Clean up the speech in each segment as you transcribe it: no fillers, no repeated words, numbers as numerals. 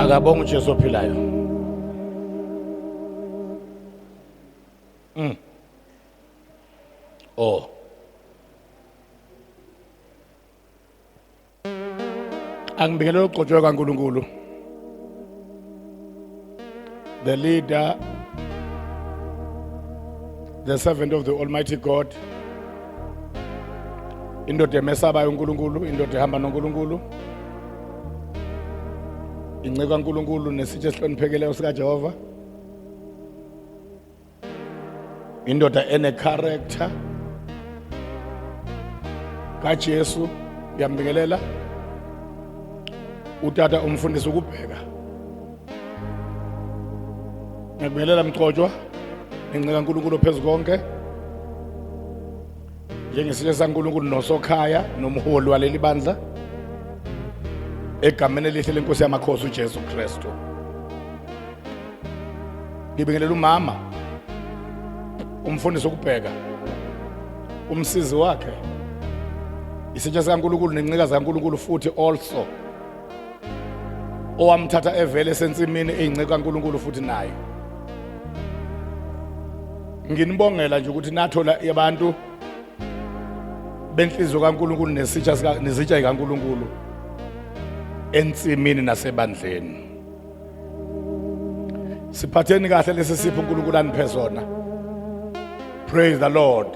Akabonga uJesu ophilayo. Oh. Angibingelele ugcotshwe kaNkuluNkulu. The leader, the servant of the Almighty God. Indoda emesabayo uNkulunkulu, indoda ehamba noNkulunkulu. Inceku kaNkulunkulu nesitsha esihloniphekileyo sikaJehova. Indoda ene character kaJesu ngiyambingelela. Utata umfundisi ukubheka. Ngiyakubingelela mgcotshwa, ngenxa kaNkulunkulu phezu konke. Njengesitsha saNkulunkulu nosokhaya nomholi waleli bandla egameni elihle lenkosi yamakhosi uJesu Kristu. Ngibingelela umama umfundisi ukubheka umsizi wakhe isitsha sikaNkulunkulu nencika zikaNkulunkulu futhi also owamthatha evele esensimini eyinceka kaNkulunkulu futhi naye nginibongela nje ukuthi nathola abantu benhliziyo kaNkulunkulu nesitsha nezitsha zikaNkulunkulu ensimini nasebandleni. Siphatheni kahle lesi sipho uNkulunkulu aniphe sona. Praise the Lord.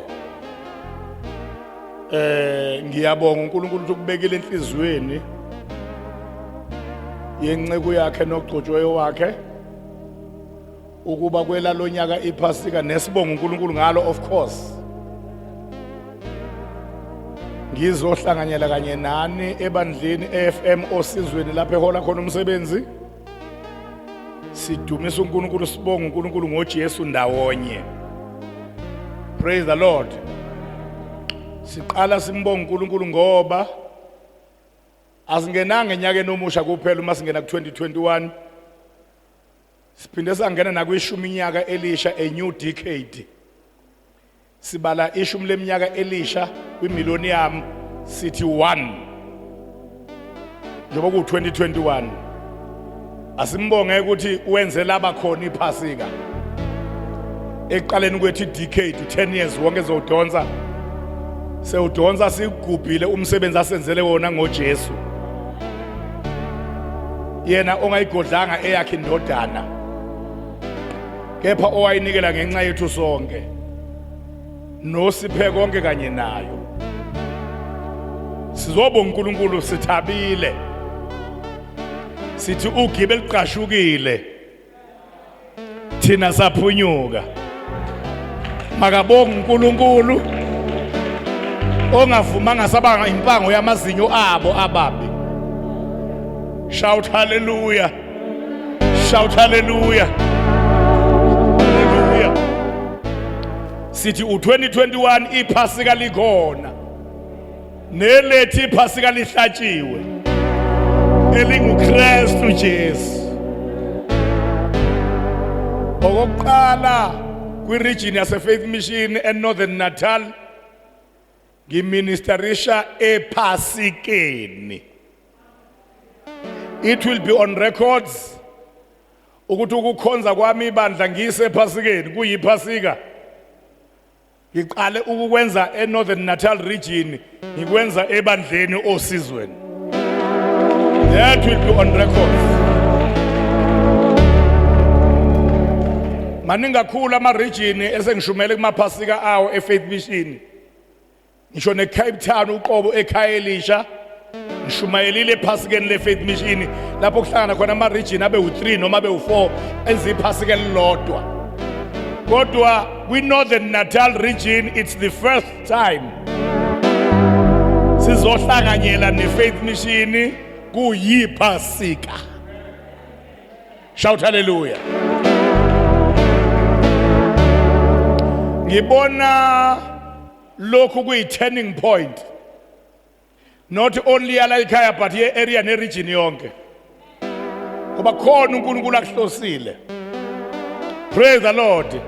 Ngiyabonga uNkulunkulu ukuthi ukubekile enhliziyweni yenceku yakhe nogcotshweyo wakhe ukuba kwelalonyaka iphasika nesibonga uNkulunkulu ngalo of course ngizohlanganyela kanye nani ebandleni AFM osizweni lapho ehola khona umsebenzi sidumisa uNkulunkulu sibonga uNkulunkulu ngoJesu ndawonye. Praise the Lord. Siqala simbonga uNkulunkulu ngoba asingenanga enyakeni omusha kuphela uma singena ku-2021 siphinde sangena nakwishumi iminyaka elisha, a new decade. Sibala ishumi leminyaka elisha kwimillennium sithi 1 njengoba ku-2021. Asimbonge ukuthi wenze laba khona iphasika ekuqaleni kwethu i-decade 10 years wonke ezowudonsa sewudonsa sigubhile umsebenzi asenzele wona ngoJesu, yena ongayigodlanga eyakhe indodana kepha owayinikela ngenxa yethu sonke nosiphe konke kanye nayo. Sizobonga uNkulunkulu sithabile, sithi ugibe liqashukile thina saphunyuka. Makabonga uNkulunkulu ongavumanga sabanga impango yamazinyo abo ababi. Shout hallelujah, shout hallelujah, hallelujah. Sithi u2021 iphasika likhona nelethi iphasika lihlatshiwe elinguKristu Jesu. Okokuqala kwi-region yase-Faith Mission e-Northern Natal ngiministerisha ephasikeni. It will be on records ukuthi ukukhonza kwami ibandla ngise ephasikeni kuyiphasika ngiqale ukukwenza eNorthern Natal region, ngikwenza ebandleni osizweni. That will be on record. Maningi kakhulu ama-region esengishumele kumaphasika awo e-Faith Mission, ngisho ne-Cape Town uqobo ekhaya elisha ngishumayelile ephasikeni le-Faith Mission lapho kuhlangana khona ama-region abe u-3 noma abe u-4 enza iphasika elilodwa. Kodwa kwi-Northern Natal region it's the first time sizohlanganyela ne-Faith Mission kuyiphasika. Shout hallelujah. Ngibona lokhu kuyi-turning point not only yala ekhaya but ye-area ne-region yonke, ngoba khona uNkulunkulu akuhlosile. Praise the Lord.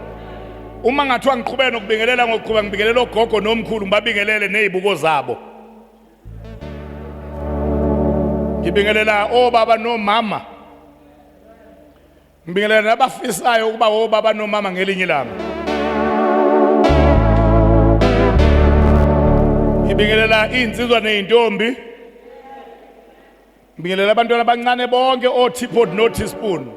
Uma ngathiwa ngiqhubeke nokubingelela ngokuqhuba ngibingelela ogogo nomkhulu, ngibabingelele nezibuko zabo, ngibingelela obaba nomama. Ngibingelela nabafisayo ukuba obaba nomama ngelinye ilanga. Ngibingelela izinsizwa nezintombi. Ngibingelela abantwana abancane bonke o teapot no teaspoon.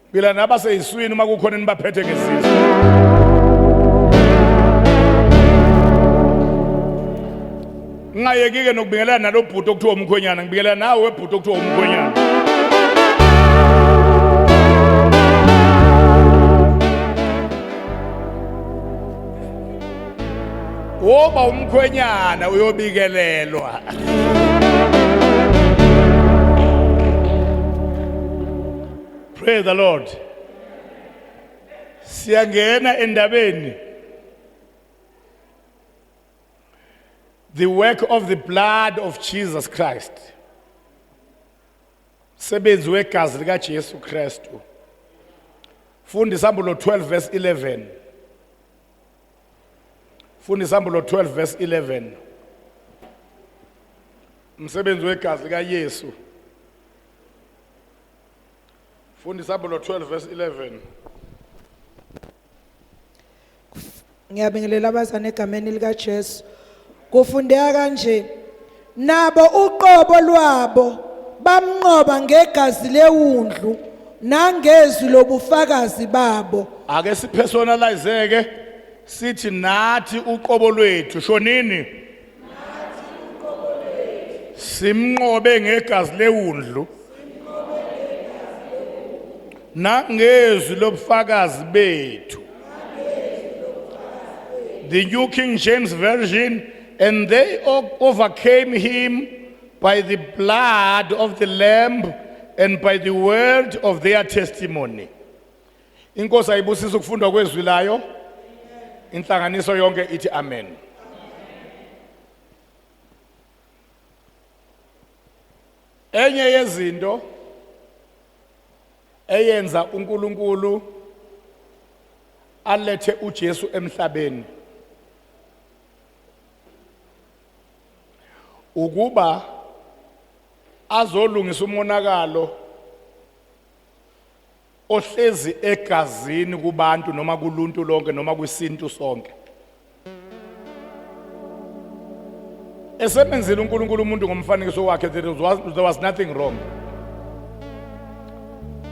Ngibingelela nabaseyiswini uma kukhona enibaphethe ngesisu. Ngingayeki-ke nokubingelela nalo bhuti okuthiwa umkhwenyana, ngibingelela nawe webhuti okuthiwa umkhwenyana. Woba umkhwenyana uyobikelelwa. Praise the Lord. Siyangena endabeni. The work of the blood of Jesus Christ. Sebenzi wegazi lika Jesu Kristu. Funda isambulo 12 verse 11. Funda isambulo 12 verse 11. Umsebenzi wegazi lika Yesu. Funda isambulo 12 verse 11. Ngiyabingelela abazane egameni likaJesu. Kufundeka kanje. Nabo uqobo lwabo bamnqoba ngegazi lewundlu nangezwi lobufakazi babo. Ake sipersonalizeke sithi nathi uqobo lwethu shonini simnqobe ngegazi lewundlu nangezwi lobufakazi bethu The New King James Version, and they overcame him by the blood of the Lamb and by the word of their testimony. Inkosi ayibusise ukufundwa kwezwi layo. Inhlanganiso yonke ithi amen. Enye yezinto eyenza uNkulunkulu alethe uJesu emhlabeni ukuba azolungisa umonakalo ohlezi egazini kubantu noma kuluntu lonke noma kwisintu sonke. Esemenzile uNkulunkulu umuntu ngomfanekiso wakhe there was nothing wrong.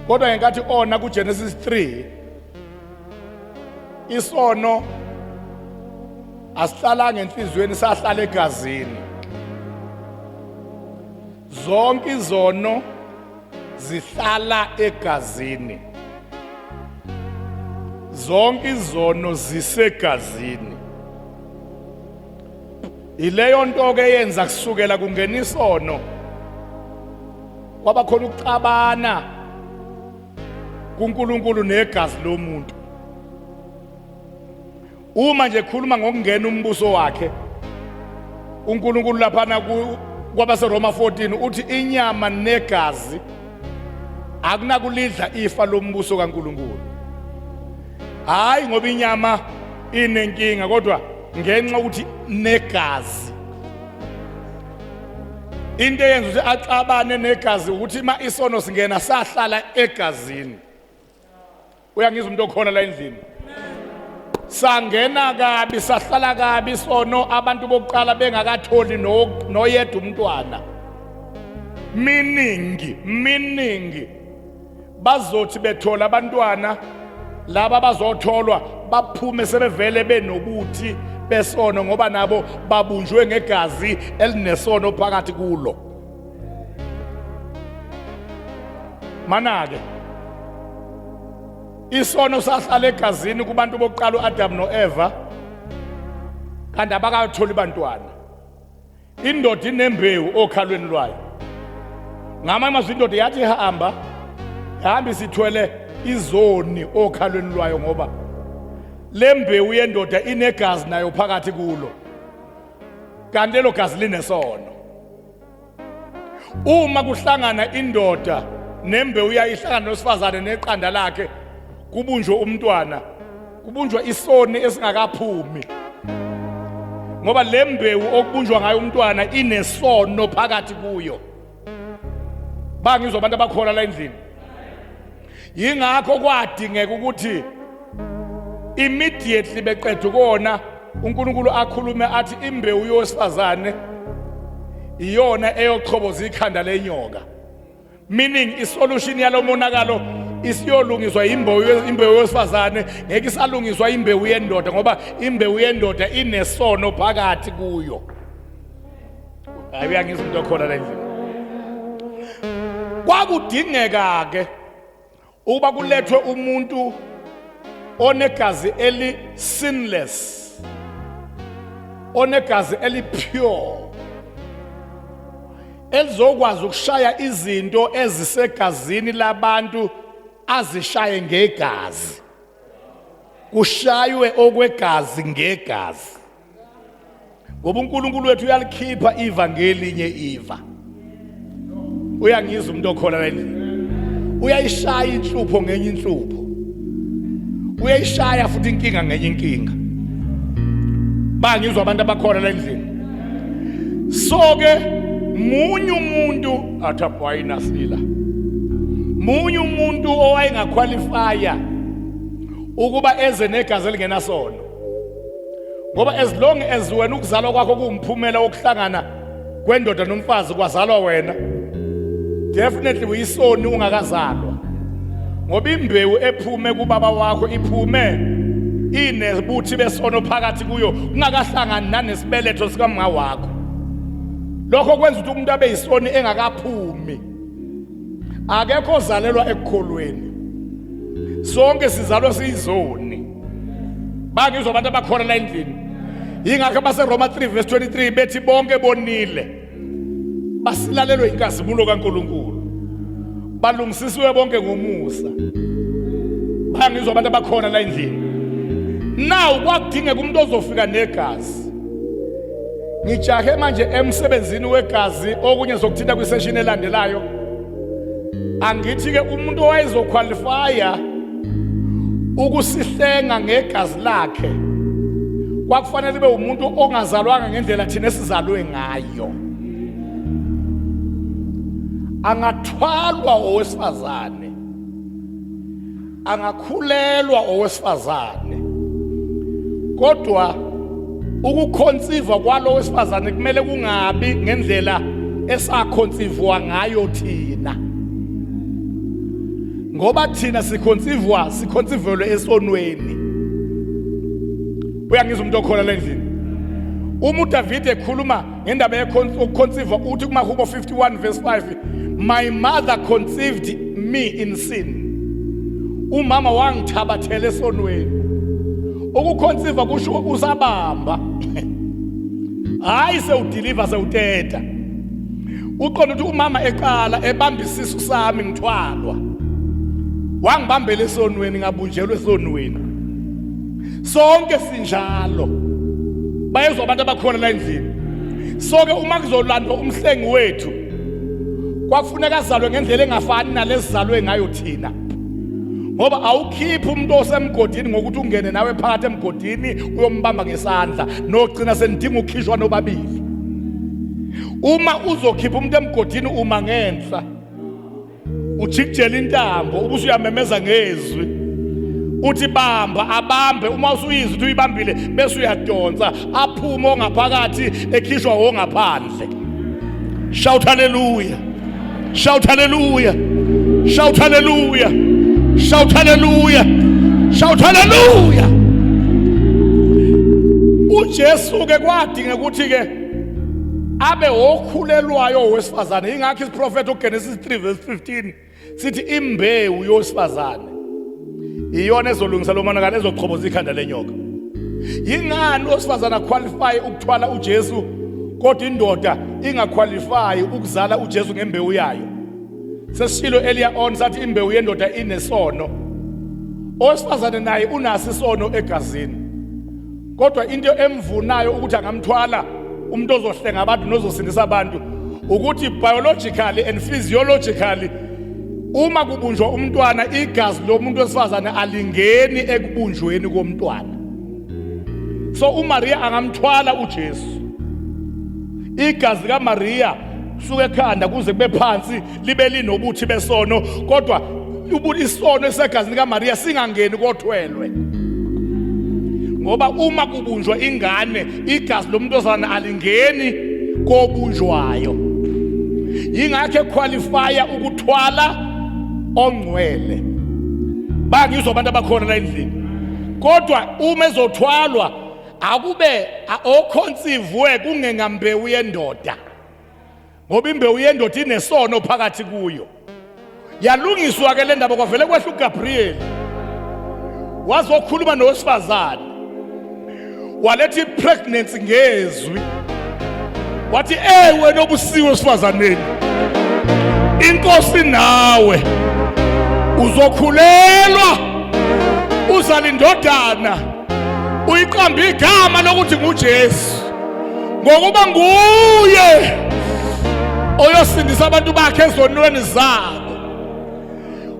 Kodwa ngenkathi ona kuGenesis 3 isono asihlalanga enhliziyweni sahlala egazini. Zonke izono zihlala egazini. Zonke izono zisegazini. Ileyo nto ke yenza kusukela kungena isono kwaba khona ukuxabana kuNkulunkulu negazi lomuntu. Uma nje khuluma ngokungena umbuso wakhe uNkulunkulu laphana kwabaseRoma 14 uthi inyama negazi akunakulidla ifa lombuso kaNkulunkulu. Hayi ngoba inyama inenkinga kodwa ngenxa ukuthi negazi. Into eyenza ukuthi axabane negazi ukuthi uma isono singena sahlala egazini. Uyangizwa umuntu okhona la endlini? Sangena kabi sahlala kabi isono abantu bokuqala bengakatholi noyedwa umntwana. Miningi, miningi. Bazothi bethola abantwana laba bazotholwa baphume sebevele benobuthi besono ngoba nabo babunjwe ngegazi elinesono phakathi kulo. Manake isono sahlala egazini kubantu bokuqala uAdam noEva kanti abakatholi bantwana. Indoda inembewu okhalweni lwayo. Ngamanye amazwi indoda yathi ihamba yahamba isithwele izoni okhalweni lwayo ngoba le mbewu yendoda inegazi nayo phakathi kulo kanti lelo gazi linesono. Uma kuhlangana indoda nembewu yayo ihlangana nosifazane neqanda lakhe kubunjwe umntwana kubunjwa isoni esingakaphumi ngoba le mbewu okubunjwa ngayo umntwana inesono phakathi kuyo. Bangizwa abantu abakhola la endlini. Yingakho kwadingeka ukuthi immediately beqeda ukona uNkulunkulu akhulume athi imbewu yowesifazane iyona eyochoboza ikhanda lenyoka, meaning isolution yalomonakalo isiyolungiswa imbewu yowesifazane, ngeke isalungiswa imbewu yendoda, ngoba imbewu yendoda inesono phakathi kuyo. Hayi, uyangizwa umuntu okhona la endlini? Kwakudingeka ke ukuba kulethwe umuntu onegazi eli sinless, onegazi eli pure, elizokwazi ukushaya izinto ezisegazini labantu, azishaye ngegazi, kushaywe okwegazi ngegazi, ngoba uNkulunkulu wethu uyalikhipha iva ngelinye iva. Uyangizwa umuntu okhona la endlini? Uyayishaya inhlupho ngenye inhlupho, uyayishaya futhi inkinga ngenye inkinga. Bangizwa abantu abakhona la endlini? So ke munye umuntu athi abhwayinasila, munye umuntu owayengaqualifya ukuba eze negazi elingenasono, ngoba as long as wena ukuzalwa kwakho kuwumphumela wokuhlangana kwendoda nomfazi kwazalwa wena, definitely uyisoni ungakazalwa, ngoba imbewu ephume kubaba wakho iphume inebuthi besono phakathi kuyo kungakahlangani nanesibeletho sikamama wakho. Lokho kwenza ukuthi umuntu abe yisoni engakaphumi. Akekho ozalelwa ekukholweni, sonke sizalwa siyizoni. Bangizwa abantu abakhona la endlini? Yingakho abaseRoma 3 verse 23 bethi bonke bonile, basilalelwe inkazimulo kaNkuluNkulu, balungisisiwe bonke ngomusa. Bayangizwa abantu abakhona la endlini? Now kwakudingeka umuntu ozofika negazi. Ngijahe manje emsebenzini wegazi, okunye sokuthinta kwisession elandelayo. Angithi ke umuntu owayezoqualifya ukusihlenga ngegazi lakhe kwakufanele ube umuntu ongazalwanga ngendlela thina esizalwe ngayo, angathwalwa owesifazane, angakhulelwa owesifazane, kodwa ukukhonsiva kwalo wesifazane kumele kungabi ngendlela esakhonsivwa ngayo thina, ngoba thina sikhonsivwa sikhonsivelwe esonweni. Uyangizwa umuntu okhona la endlini? Uma uDavid ekhuluma ngendaba yokukhonsiva uthi kumaHubo 51 verse 5, "My mother conceived me in sin." Umama wangithabathela esonweni. Ukukhonsiva kusho usabamba, hayi sewudeliver, sewuteta. Uqonda ukuthi umama eqala ebamba isisu sami ngithwalwa, wangibambela esonweni, ngabunjelwa esonweni. Sonke sinjalo. Bayezwa abantu abakhona la endlini? Soke uma kuzolandwa umhlengi wethu kwakufuneka azalwe ngendlela engafani nalezalwe ngayo thina, ngoba awukhiphi umuntu osemgodini ngokuthi ungene nawe phakathi emgodini uyombamba ngesandla, nogcina senidinga ukukhishwa nobabili. Uma uzokhipha umuntu emgodini, uma ngenhla ujikijela intambo, ubuse uyamemeza ngezwi uthi bamba, abambe. Uma usuyizwa ukuthi uyibambile, bese uyadonsa, aphume ongaphakathi ekhishwa wongaphandle. Shout hallelujah, shout hallelujah, shout hallelujah, shout hallelujah, shout hallelujah. UJesu ke kwadinga ukuthi ke abe okhulelwayo owesifazane. Ingakho isiprofetho uGenesis 3 verse 15 sithi imbewu yowesifazane iyona ezolungisa lo monakalo, ezochoboza ikhanda lenyoka. Yingani owesifazane aqualify ukuthwala uJesu kodwa indoda ingaqualify ukuzala uJesu ngembewu yayo? Sesishilo earlier on sathi imbewu yendoda inesono, owesifazane naye unaso isono egazini, kodwa into emvunayo ukuthi angamthwala umuntu ozohlenga abantu nozosindisa abantu ukuthi biologically and physiologically uma kubunjwa umntwana, igazi lomuntu wesifazane alingeni ekubunjweni komntwana. So uMaria angamthwala uJesu. Igazi likaMaria suka ekhanda kuze kube phansi libe linobuthi besono, kodwa Isono esegazini kaMaria singangeni kothwelwe. Ngoba uma kubunjwa ingane igazi lomntozana alingeni kobunjwayo. Yingakho equalifya ukuthwala ongcwele. Bangizwa abantu abakhona la endlini. Kodwa uma ezothwalwa akube okhonsivwe kungengambewu yendoda. Ngoba imbewu yendoda inesono phakathi kuyo. Yalungiswa ke le ndaba kwavele kwehla uGabriel. Wazokhuluma nowesifazane. Waletha ipregnancy ngezwi. Wathi eh wena obusiwe esifazaneni. Inkosi nawe uzokhulelwa uzala indodana uyiqamba igama lokuthi nguJesu ngokuba nguye oyosindisa abantu bakhe ezonweni zabo.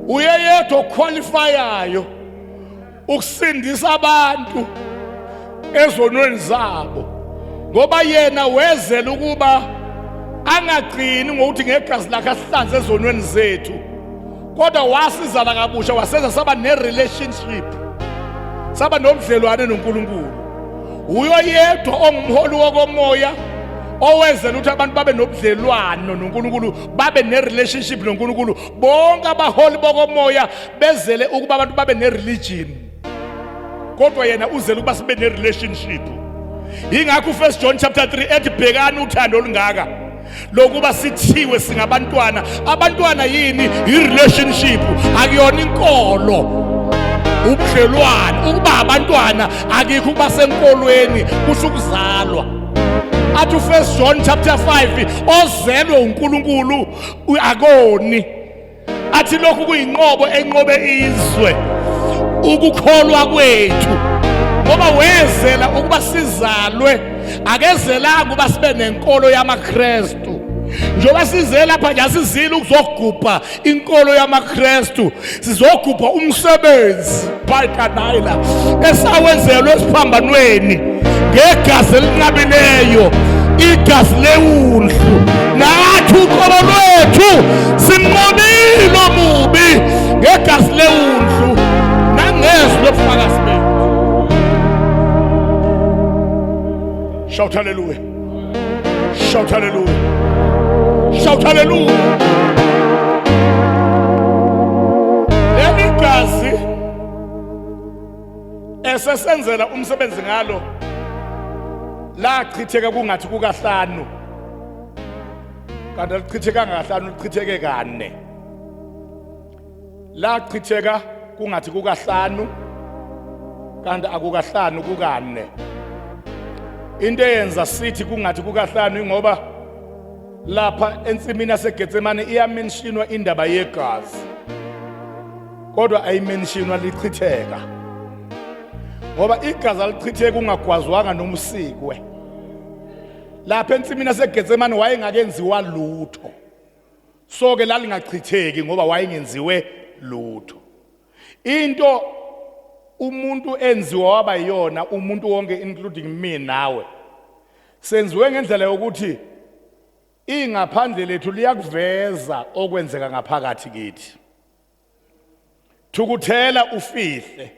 Uye yedwa oqualifyayo ukusindisa abantu ezonweni zabo ngoba yena wezela ukuba angagcini ngokuthi ngegazi lakhe asihlanze ezonweni zethu kodwa wasizala kabusha wasenza saba ne-relationship saba nobudlelwane noNkulunkulu. Uyo yedwa ongumholi wokomoya owezela ukuthi abantu babe nobudlelwano noNkulunkulu, babe ne-relationship noNkulunkulu. Bonke abaholi bokomoya bezele ukuba abantu babe ne-religion, kodwa yena uzele ukuba sibe ne-relationship. Yingakho uFirst John chapter 3 ethi bhekani uthando olungaka lokuba sithiwe singabantwana. Abantwana yini? I-relationship, akuyona inkolo, ubudlelwane. Ukuba abantwana akikho ukuba senkolweni, kusho ukuzalwa. Athi uFirst John chapter 5 ozelwe uNkulunkulu akoni. Athi lokhu kuyinqobo enqobe izwe, ukukholwa kwethu, ngoba wezela ukuba sizalwe, akezelanga ukuba sibe nenkolo yamaKristu. Njengoba size lapha nje asizile ukuzogubha inkolo yamaKristu, sizogubha umsebenzi bhayikanaila esawenzelwe esiphambanweni ngegazi elinqabileyo, igazi lewundlu. Nathi uqobo lwethu simnqobile omubi ngegazi lewundlu nangezwi lobufakazi bethu. Shout hallelujah. Shout hallelujah. Shout hallelujah. Leli gazi esesenzela umsebenzi ngalo lachitheka kungathi kukahlanu, kanti alichithekanga kahlanu, lichitheke kane. Lachitheka kungathi kukahlanu, kanti akukahlanu, kukane. Into eyenza sithi kungathi kukahlanu ingoba lapha ensimini yaseGetsemane iyamenshinwa indaba yegazi, kodwa ayimenshinwa lichitheka, ngoba igazi alichitheki ungagwazwanga noma usikwe. Lapha ensimini yaseGetsemane wayengakenziwa lutho, so ke lalingachitheki ngoba wayengenziwe lutho. Into umuntu enziwa waba yiyona, umuntu wonke including me nawe, senziwe ngendlela yokuthi ingaphandle lethu liyakuveza okwenzeka ngaphakathi kithi. Thukuthela ufihle,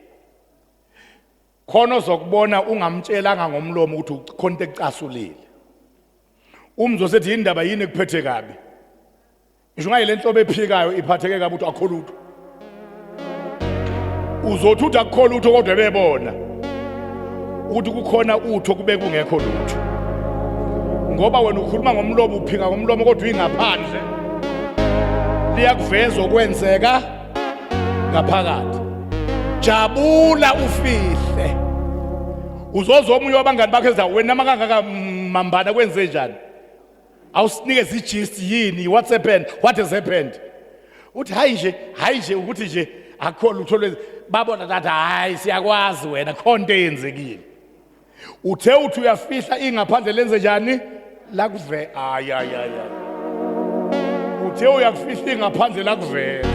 khona ozokubona ungamtshelanga ngomlomo ukuthi khona into ekucasulile. Umzwa sethi indaba yini ekuphethe kabi, ngisho ungayile nhlobo ephikayo iphatheke kabi, uthi akukho lutho. Uzothi uthi akukho lutho, kodwa bebona ukuthi kukhona utho kube kungekho lutho, ngoba wena ukhuluma ngomlomo, uphika ngomlomo, kodwa uyingaphandle liyakuveza okwenzeka ngaphakathi. Jabula ufihle. Uzozwa omunye wabangani bakhe eza wena makangaka mambana kwenze njani, awusinikeze igist yini, what's happened, what has happened? Uthi hayi nje, hayi nje, ukuthi nje akukho lutho lwezi. Babona that hayi siyakwazi wena khona into eyenzekile. Uthe uthi uyafihla ingaphandle lenze njani lakuve, ay ay ay ay. Uthe uyakufihla ingaphandle lakuveza.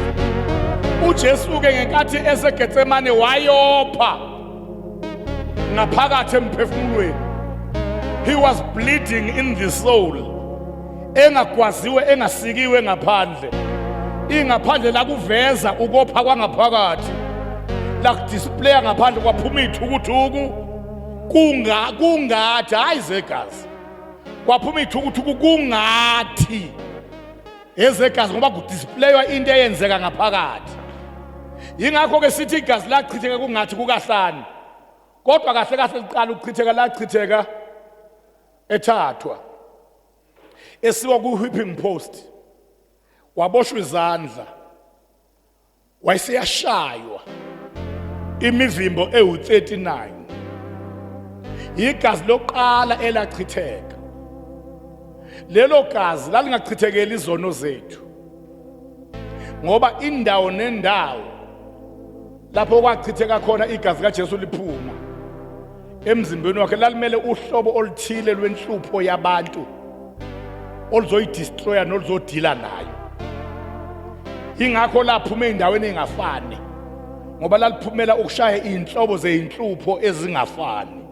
uJesu ke ngenkathi eseGetsemane wayopha ngaphakathi emphefumulweni. He was bleeding in the soul, engagwaziwe, engasikiwe ngaphandle. Ingaphandle lakuveza ukopha kwangaphakathi, lakudisplaya ngaphandle, kwaphuma iy'thukuthuku kungathi hhayi zegazi, kwaphuma iy'thukuthuku kungathi ezegazi, ngoba kudisplaywa into eyenzeka ngaphakathi. Yingakho-ke sithi igazi lachitheka kungathi kukahlanu, kodwa kahle kahle liqala ukuchitheka lachitheka ethathwa esiwa ku-whipping post, waboshwa izandla, wayeseyashaywa imivimbo ewu-39. Igazi lokuqala elachitheka, lelo gazi lalingachithekeli izono zethu, ngoba indawo nendawo lapho kwachitheka khona igazi kaJesu liphuma emzimbeni wakhe lalimele uhlobo oluthile lwenhlupho yabantu oluzoyidestroya noluzodila nayo. Ingakho laphuma ey'ndaweni ey'ngafani, ngoba laliphumela ukushaya iy'nhlobo zey'nhlupho ezingafani.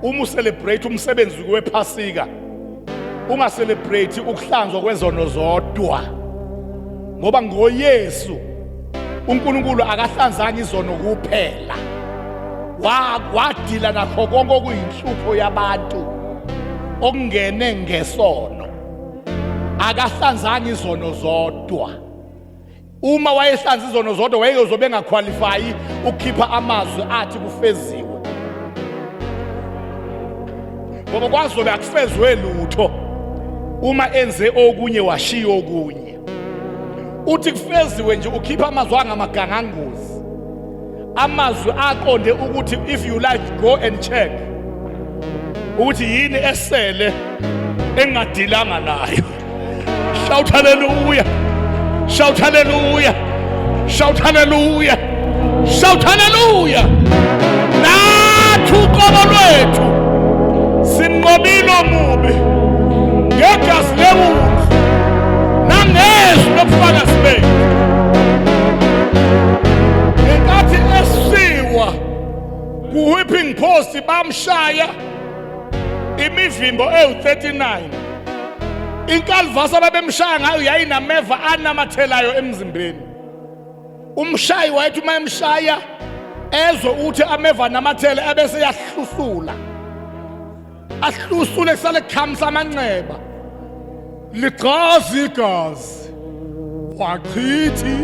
Uma ucelebrate umsebenzi wePhasika, ungacelebrate ukuhlanzwa kwezono zodwa, ngoba ngoYesu uNkulunkulu akahlanzanga izono kuphela, wadila nakho konke okuyinhlupho yabantu okungene ngesono. Akahlanzanga izono zodwa. Uma wayehlanza izono zodwa, wayeyozobe engakhwalifayi ukukhipha amazwi athi kufeziwe, ngoba kwazobe akufezwe lutho uma enze okunye washiya okunye. Uthi kufeziwe nje, ukhipha amazwi angamagangangozi, amazwi aqonde ukuthi if you like go and check ukuthi yini esele engadilanga nayo. Shout hallelujah, shout hallelujah, shout hallelujah, shout hallelujah. Nathi uqobo lwethu simnqobile omubi ngegazi lewundlu nangezwi lobufakazi bethu. Ngenkathi esiwa ku-whipping post, bamshaya imivimbo ewu-39. Inkalivasi ababemshaya ngayo yayinameva anamathelayo emzimbeni. Umshayi wayethi uma emshaya ezwe ukuthi ameva anamathele, ebese yahlusula, ahlusule kusale kukhamisa amanxeba, ligazi igazi wachithi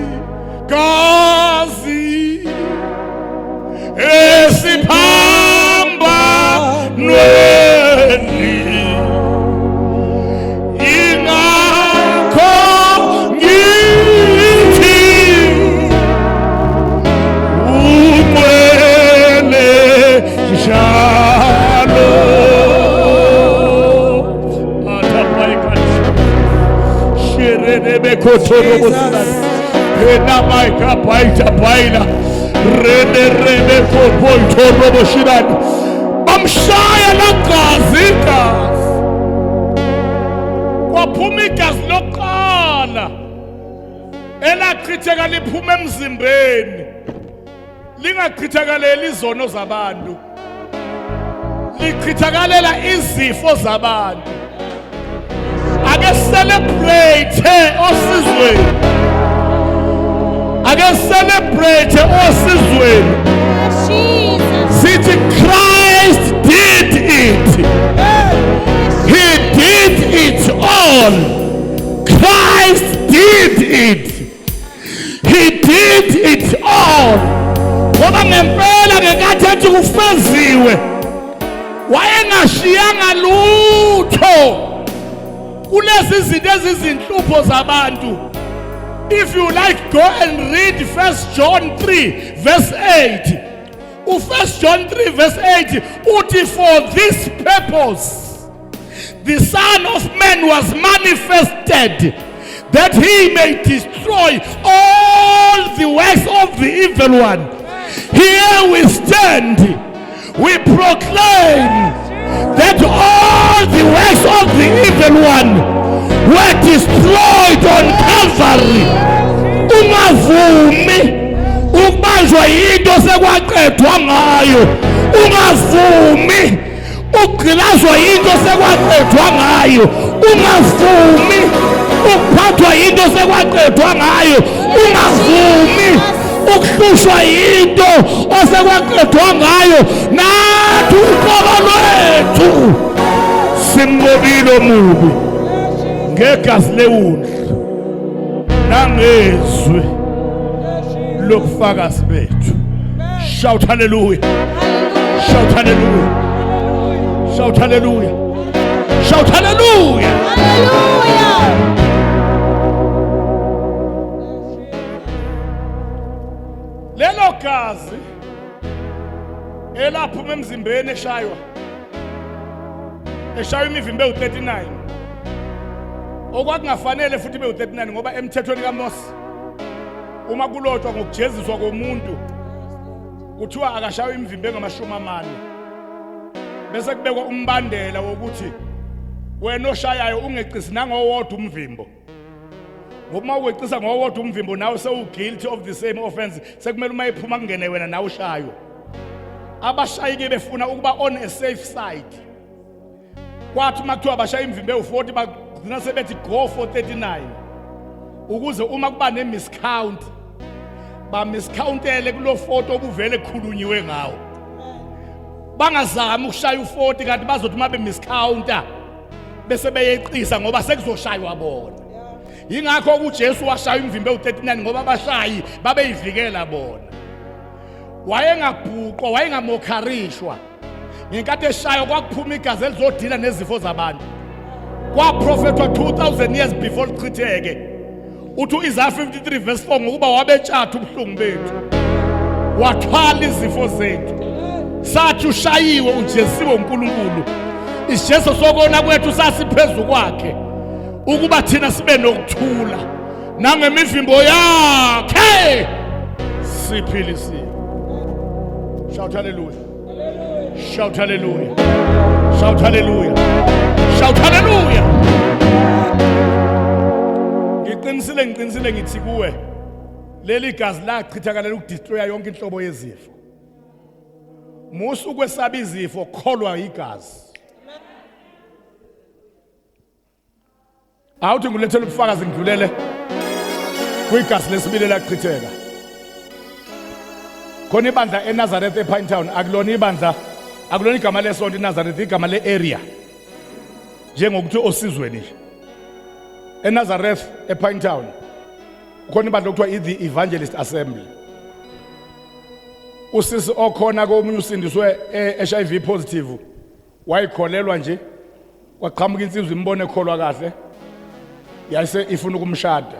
gazi esiphambanweni. Ingakho ngithi ungcwele njalo. Bamshaya lagazi igazi, kwaphuma igazi lokuqala elachitheka liphuma emzimbeni, lingachithakaleli izono zabantu, lichithakalela izifo zabantu. Ake celebrate osizweni, ake celebrate osizweni, sithi Christ did it, he did it all. Christ did it, he did it all. Ngoba ngempela ngenkathi ethi kufeziwe, wayengashiyanga lutho kulezi zinto ezizinhlupho zabantu. If you like, go and read 1 John 3 verse 8. U-1 John 3 verse 8 uthi, "For this purpose the Son of Man was manifested, that he may destroy all the works of the evil one." Here we stand, we proclaim that all the works of the evil one were destroyed on Calvary. Ungavumi ukubanjwa yinto sekwaqedwa ngayo, ungavumi ugqilazwa yinto sekwaqedwa ngayo, ungavumi Ukuphathwa yinto sekwaqedwa ngayo, ungavumi ukuhlushwa yinto osekwaqedwa ngayo. Nathi uqobo lwethu simnqobile omubi ngegazi lewundlu nangezwi lobufakazi bethu. Shout hallelujah, shout hallelujah, shout hallelujah, shout hallelujah, Hallelujah. Lelo gazi elaphuma emzimbeni eshaywa eshaywa imivimbo ewu-39, okwakungafanele futhi ibe u-39, ngoba emthethweni kaMose uma kulotshwa ngokujeziswa komuntu kuthiwa akashaywe imivimbo engamashumi amane, bese kubekwa umbandela wokuthi wena oshayayo ungeqisi nangowodwa umvimbo, ngoba uma uweqisa ngowodwa umvimbo nawe sewu-guilty of the same offense, sekumele uma ephuma kungene wena nawe ushaywe. Abashayi-ke befuna ukuba on a safe side, kwathi uma kuthiwa bashaya imivimbo ewu-40, bagcina sebethi go for 39, ukuze uma kuba ne-miscount bamiscountele kulo 40 obuvele kukhulunyiwe ngawo, bangazami ukushaya u-40, kanti bazothi uma bemiscounta bese beyeqisa ngoba sekuzoshaywa bona. Yingakho uJesu washaya imivimbo ewu-39, ngoba abashayi babeyivikela bona. Wayengabhuqwa, wayengamokharishwa. Ngenkathi eshaywa kwakuphuma igazi elizodila nezifo zabantu. Kwaprofethwa 2000 years before lichitheke. Uthi u-Isaya 53 verse 4, ngokuba wabetshatha ubuhlungu bethu, wathwala izifo zethu, sathi ushayiwe, ujesiwe uNkulunkulu. Isijezo sokona kwethu sasiphezu kwakhe, ukuba thina sibe nokuthula, nangemivimbo yakhe siphilisiwe. Shout hallelujah, shout hallelujah, shout hallelujah, shout hallelujah. Ngiqinisile, ngiqinisile ngithi kuwe, leli gazi lachithakalela ukudestroya yonke inhlobo yezifo. Musa ukwesaba izifo, kholwa igazi. Awuthi ngilethele ubufakazi, ngidlulele kwigazi lesibili elachitheka. Khona ibandla eNazareth ePinetown, akulona ibandla, akulona igama lesonto iNazareth, igama le-area, njengokuthi osizweni nje. eNazareth ePinetown khona ibandla okuthiwa i-The Evangelist Assembly. Usisi okhona komunye usindiswe e-HIV positive, wayikholelwa nje, kwaqhamuka insizwa imbone ekholwa kahle, yayise ifuna ukumshada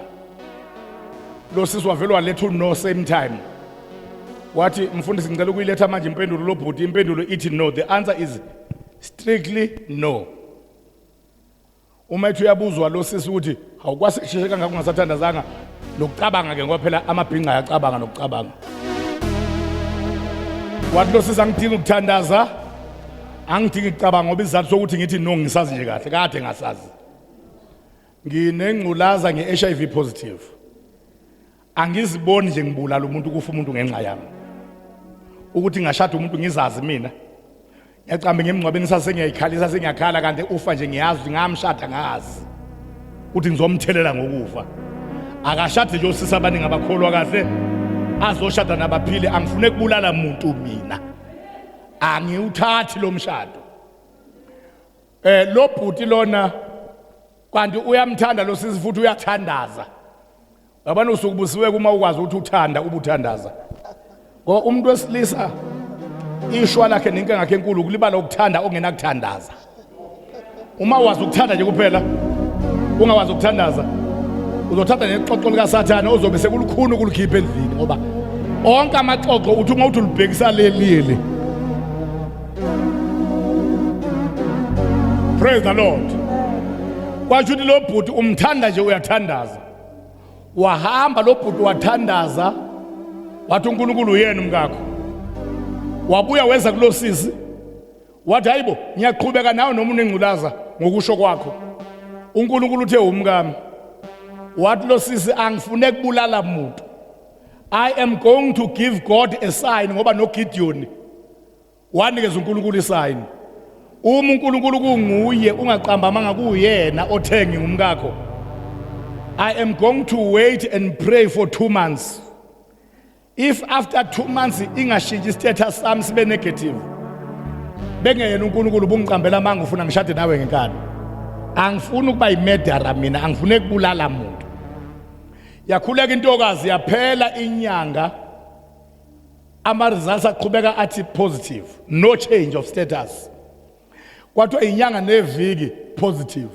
lo sisi. Wavele waletha no same time, wathi, "Mfundisi, ngicela ukuyiletha manje impendulo lo bhuti." Impendulo ithi no, the answer is strictly no. Uma ethi uyabuzwa lo sisi ukuthi awukwase kusheshe kangaka ungasathandazanga nokucabanga ke, ngoba phela amabhinqa ayacabanga nokucabanga, wathi lo sisi, "Angidingi ukuthandaza, angidingi ukucabanga, ngoba isizathu sokuthi ngithi no ngisazi nje kahle, kade ngasazi. Nginengculaza, nge-HIV positive, angiziboni nje ngibulala umuntu, kufa umuntu ngenxa yami, ukuthi ngashada umuntu ngizazi mina, ngiyacamba ngemngcwabeni sasengiyayikhalisa, sengiyakhala, kanti ufa nje ngiyazi ukuthi ngamshada ngazi ukuthi ngizomthelela ngokufa. Akashade nje osisi abaningi abakholwa kahle, azoshada nabaphile. Angifune kubulala muntu mina, angiwuthathi lo mshado." Lo bhuti lona kanti uyamthanda lo sisi futhi uyathandaza. Yabona, usuke ubusiwe uma ukwazi ukuthi uthanda ubuthandaza, ngoba umuntu wesilisa ishwa lakhe nenkinga yakhe enkulu ukulibala ukuthanda ongenakuthandaza. Uma wazi ukuthanda nje kuphela, ungawazi ukuthandaza, uzothatha nexoxo likaSathane ozobe sekulukhuni ukulikhipha endlini, ngoba onke amaxoxo uthi uma uthi ulibhekisa lelile. Praise the Lord. Kwasho ukuthi lo bhuti umthanda nje, uyathandaza. Wahamba lo bhuti wathandaza, wathi uNkulunkulu uyena umkakho. Wabuya weza kulo sisi, wathi, "Hayibo, ngiyaqhubeka nawe noma unengculaza, ngokusho kwakho uNkulunkulu uthe umkami." Wathi lo sisi, "Angifune kubulala muntu. I am going to give God a sign, ngoba noGideon wanikeza uNkulunkulu isign. Uma uNkulunkulu kunguye, ungaqamba amanga, kuyena othe ngingumkakho, I am going to wait and pray for 2 months. If after 2 months ingashintshi status sami sibe negative, bengeyena uNkulunkulu ubungiqambela amanga ufuna ngishade nawe ngenkani. Angifuni ukuba yimedara mina, angifuni ukubulala muntu. Yakhuleka intokazi, yaphela inyanga, ama results aqhubeka athi positive, no change of status. Kwathiwa inyanga neviki positive,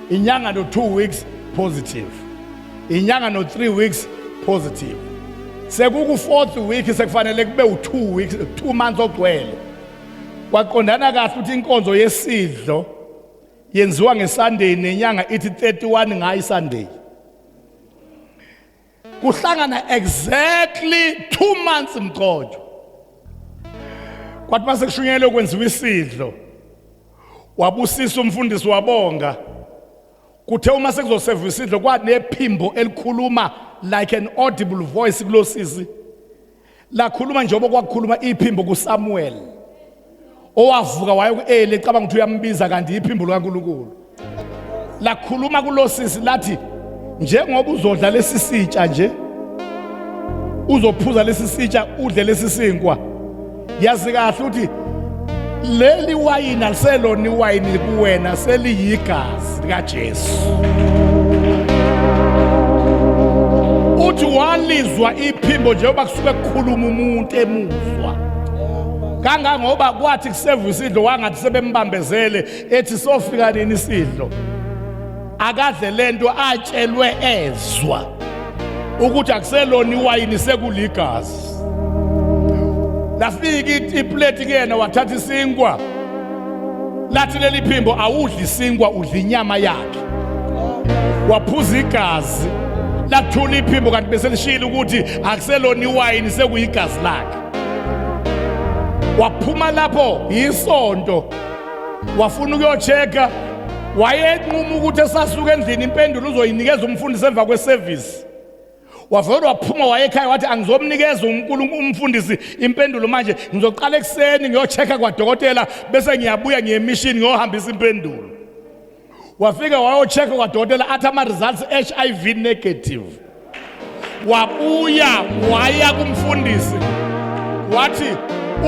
inyanga no 2 weeks positive, inyanga no 3 weeks positive. Sekuku fourth week, sekufanele kube u2 weeks, 2 months ogcwele. Kwaqondana kahle ukuthi inkonzo yesidlo yenziwa ngeSunday, nenyanga ithi 31 ngayi Sunday. Kuhlangana exactly 2 months mqojo. Kwathi mase kushunyelwe kwenziwa isidlo, wabusisa umfundisi, wabonga. Kuthe uma sekuzoseva isidlo, kwanephimbo elikhuluma like an audible voice kulosisi, lakhuluma njengoba kwakukhuluma iphimbo kuSamuel owavuka waye ku-Eli ecabanga ukuthi uyambiza, kanti iphimbo likaNkulunkulu. Lakhuluma kulosisi lathi, njengoba uzodla lesi sitsha nje, uzophuza lesi sitsha, udle lesi sinkwa, yazi kahle ukuthi leli wayini aliselona iwayini kuwena, seliyigazi likaJesu. Uthi walizwa iphimbo njengoba kusuke kukhuluma umuntu emuzwa, kangangoba kwathi kuseva isidlo wangathi sebembambezele, ethi sofika nini isidlo, akadle lento atshelwe ezwa ukuthi akuselona iwayini, sekuligazi. Lafika iplate kuyena, wathatha isinkwa, lathi leli phimbo, awudli isinkwa, udla inyama yakhe. Waphuza igazi, lathula iphimbo, kanti bese lishilo ukuthi akuselona iwayini, sekuyigazi lakhe. Waphuma lapho yisonto, wafuna ukuyochecka. Wayenquma ukuthi esasuka endlini impendulo uzoyinikeza umfundisi emva kweservice. Wavele waphuma wayekhaya, wathi angizomnikeza uNkulunkulu umfundisi impendulo manje, ngizoqala ekuseni ngiyochecka kwadokotela, bese ngiyabuya ngiye mission ngiyohambisa impendulo. Wafika wayochecka kwadokotela, athi ama results HIV negative. Wabuya waya kumfundisi, wathi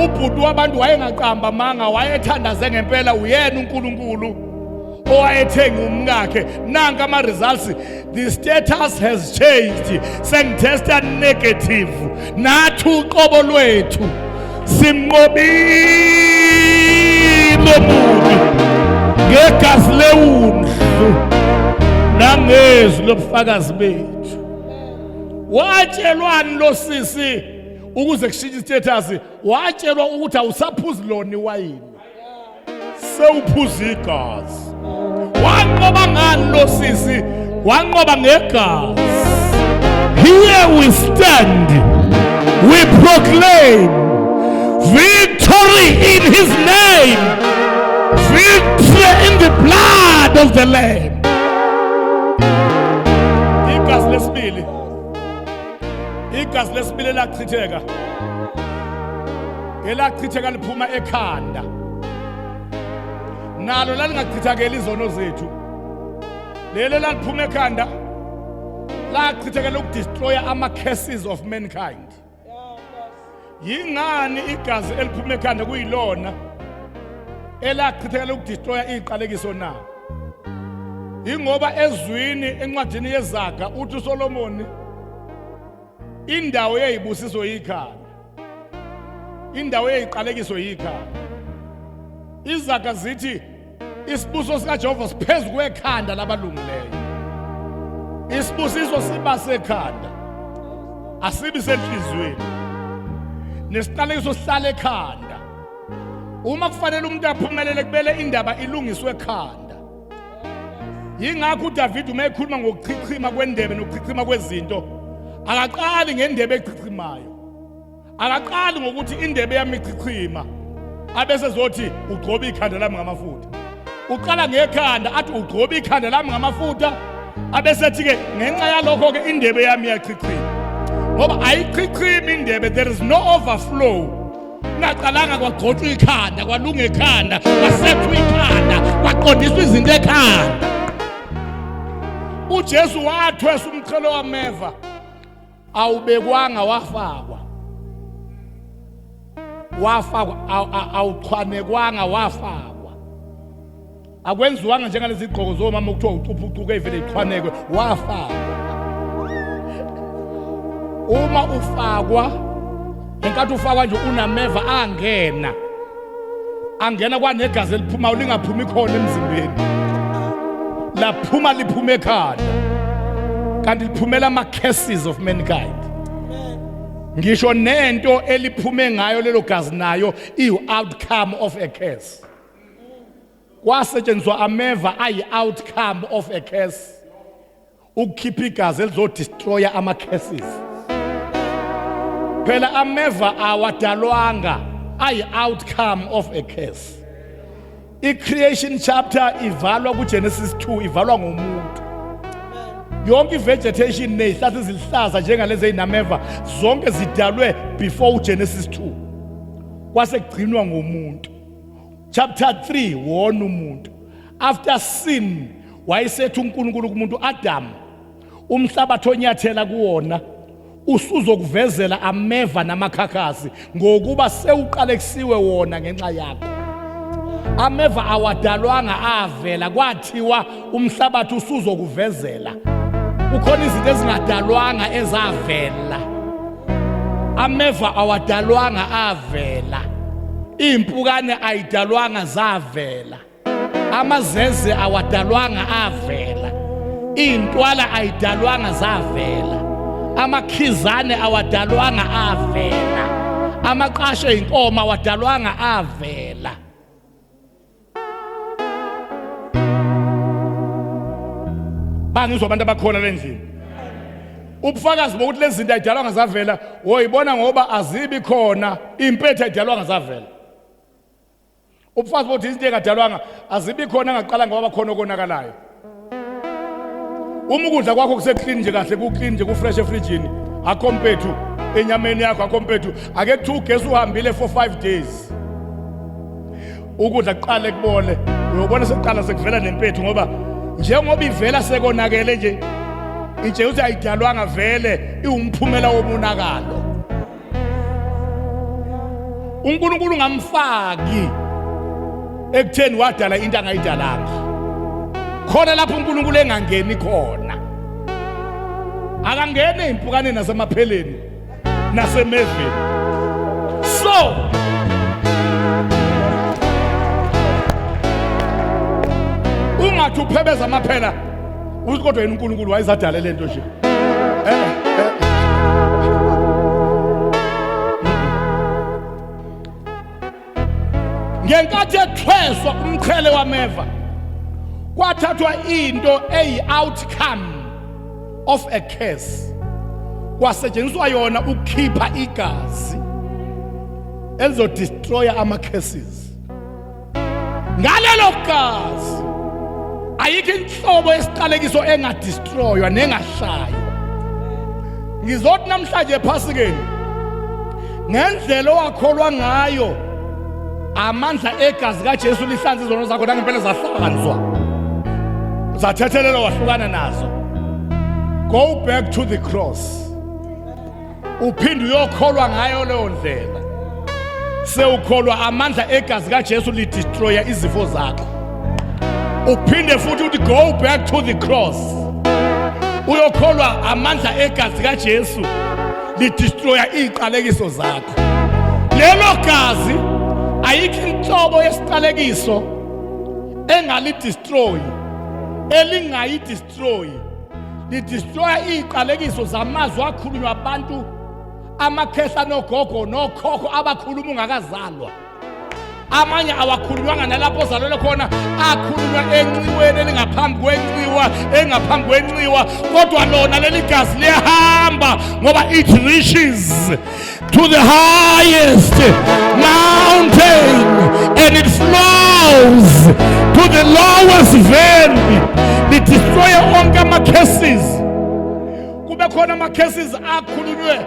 ubhuti wabantu wayengaqamba manga, wayethandaze ngempela, uyena uNkulunkulu owayethenga umkakhe. Nanka ama results, the status has changed, sengitesta negative. Nathi uqobo lwethu simnqobile omubi ngegazi lewundlu nangezwi lobufakazi bethu. Watshelwani lo sisi ukuze kushintshe status? Watshelwa ukuthi awusaphuzi lona iwayini, sewuphuza igazi. Wanqoba ngani lo sisi? Wanqoba ngegazi. Here we stand, we proclaim victory in his name, victory in the blood of the lamb. Igazi lesibili, igazi lesibili elachitheka, elachitheka liphuma ekhanda, nalo lalingachithakeli izono zethu. Lelo laliphuma ekhanda lachithekela ukudestroya ama-curses of mankind. Yingani igazi eliphuma ekhanda kuyilona elachithekela ukudestroya iziqalekiso na? Ingoba ezwini encwadini yeZaga uthi uSolomoni, indawo yezibusiso yikhanda, indawo yeziqalekiso yikhanda. Izaga zithi isibusiso sikaJehova siphezu kwekhanda labalungileyo. Isibusiso siba sekhanda, asibi senhliziyweni, nesiqalekiso sihlala ekhanda. Uma kufanele umuntu aphumelele, kubele indaba ilungiswe ekhanda. Yingakho uDavid uma ekhuluma ngokuchichima kwendebe nokuchichima kwezinto, akaqali ngendebe echichimayo, akaqali ngokuthi indebe yami ichichima, abese zothi ugcoba ikhanda lami ngamafutha. Uqala ngekhanda, athi ugcoba ikhanda lami ngamafutha, abese ethi ke ngenxa yalokho ke indebe yami iyachichima. Ngoba ayichichimi indebe, there is no overflow kungaqalanga kwagcotshwa ikhanda, kwalunga ekhanda, kwasethwa ikhanda, kwaqondiswa izinto ekhanda. uJesu wathwesa umqhele wameva, awubekwanga, wafakwa, wafakwa, awuchwanekwanga, wafakwa. Akwenziwanga njengalezi gqoko zomama okuthiwa ucuphucuka evele ichwanekwe, wafakwa. Uma ufakwa, ngenkathi ufakwa nje unameva angena, angena kwanegazi eliphumayo, lingaphumi khona emzimbeni, laphuma liphume ekhanda, kanti liphumela ama-curses of mankind. Ngisho nento eliphume ngayo lelo gazi nayo iyu-outcome of a curse. Kwasetshenziswa ameva ayi-outcome of a curse ukukhipha igazi elizodestroya ama-curses. Phela ameva awadalwanga, ayi-outcome of a curse. I-creation chapter ivalwa kuGenesis 2, ivalwa ngomuntu. Yonke i-vegetation nezihlahla eziluhlaza njengalezi ezinameva zonke zidalwe before uGenesis 2, kwase kugcinwa ngomuntu. Chapter 3 wona umuntu after sin, wayesethi uNkulunkulu kumuntu, Adam, umhlabathi onyathela kuwona usuzokuvezela ameva namakhakhasi, ngokuba sewuqalekisiwe wona ngenxa yakho. Ameva awadalwanga, avela, kwathiwa umhlabathi usuzokuvezela. Kukhona izinto ezingadalwanga ezavela. Ameva awadalwanga, avela. Iy'mpukane ayidalwanga, zavela. Amazeze awadalwanga, avela. Iy'ntwala ayidalwanga, zavela. Amakhizane awadalwanga, avela. Amaqashe ey'nkomo awadalwanga, avela. Bangizwa abantu abakhona lendlini? Ubufakazi bokuthi lezi zinto ayidalwanga zavela woyibona ngoba azibi khona. Impethu ayidalwanga, zavela. Ubufakazi bokuthi izinto engadalwanga azibi khona angaqala ngoba khona okonakalayo. Uma ukudla kwakho kuseclean nje kahle, ku-clean nje, ku-fresh efrijini, akho mpethu enyameni yakho, akho mpethu. Ake kuthiwa ugesi uhambile for 5 days, ukudla kuqale kubole, uyobona sekuqala sekuvela nempethu, ngoba njengoba ivela sekonakele nje, itshe ukuthi ayidalwanga vele, iwumphumela womonakalo. uNkulunkulu ngamfaki ekutheni wadala into angayidalanga. Khona lapho uNkulunkulu engangeni khona, akangeni ey'mpukaneni nasemapheleni nasemeveni. So ungathi uphebeza amaphela uthi kodwa yena uNkulunkulu wayezadale lento nje. Eh, eh. Ngenkathi ethweswa umqhele wameva, kwathathwa into eyi-outcome of a curse, kwasetshenziswa yona ukukhipha igazi elizodestroya ama-curses. Ngalelo gazi ayikho inhlobo yesiqalekiso engadestroywa nengashaywa. Ngizothi namhlanje ephasikeni, ngendlela owakholwa ngayo amandla egazi kaJesu lihlanza izono zakho, nangempela zahlanzwa, zathethelelwa, wahlukana nazo, go back to the cross, uphinde uyokholwa ngayo leyo ndlela. Sewukholwa amandla egazi kaJesu lidestroya izifo zakho, uphinde futhi uthi go back to the cross, uyokholwa amandla egazi kaJesu lidestroya iziqalekiso zakho. Lelo gazi ayikho inhlobo yesiqalekiso engalidestroy, elingayidestroy. Lidestroya iziqalekiso zamazwi akhulunywa abantu, amakhehla nogogo nokhokho abakhuluma ungakazalwa. Amanye awakhulunywanga nalapho ozalelwe khona, akhulunywa enxiweni elingaphambi kwenxiwa, engaphambi kwenxiwa. Kodwa lona leli gazi liyahamba ngoba it reaches to the highest mountain and it flows to the lowest valley. Lidestroye onke ama-curses. Kube khona ama-curses akhulunywe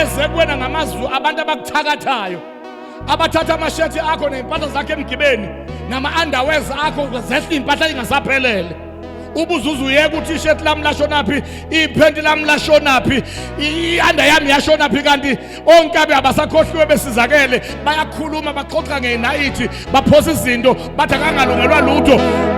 eze kuwena ngamazwi abantu abakuthakathayo, abathatha amashethi akho ney'mpahla zakho emgibeni nama-underwears akho, zehla iy'mpahla ingasaphelele. Ubuzuzu uyeka uthi ishirt lami lashonaphi, iphenti lami lashonaphi, i-under yami yashonaphi, kanti onkabi abasakhohliwe besizakele, bayakhuluma baxoxa ngenayithi, baphosa izinto bathi akangalungelwa lutho.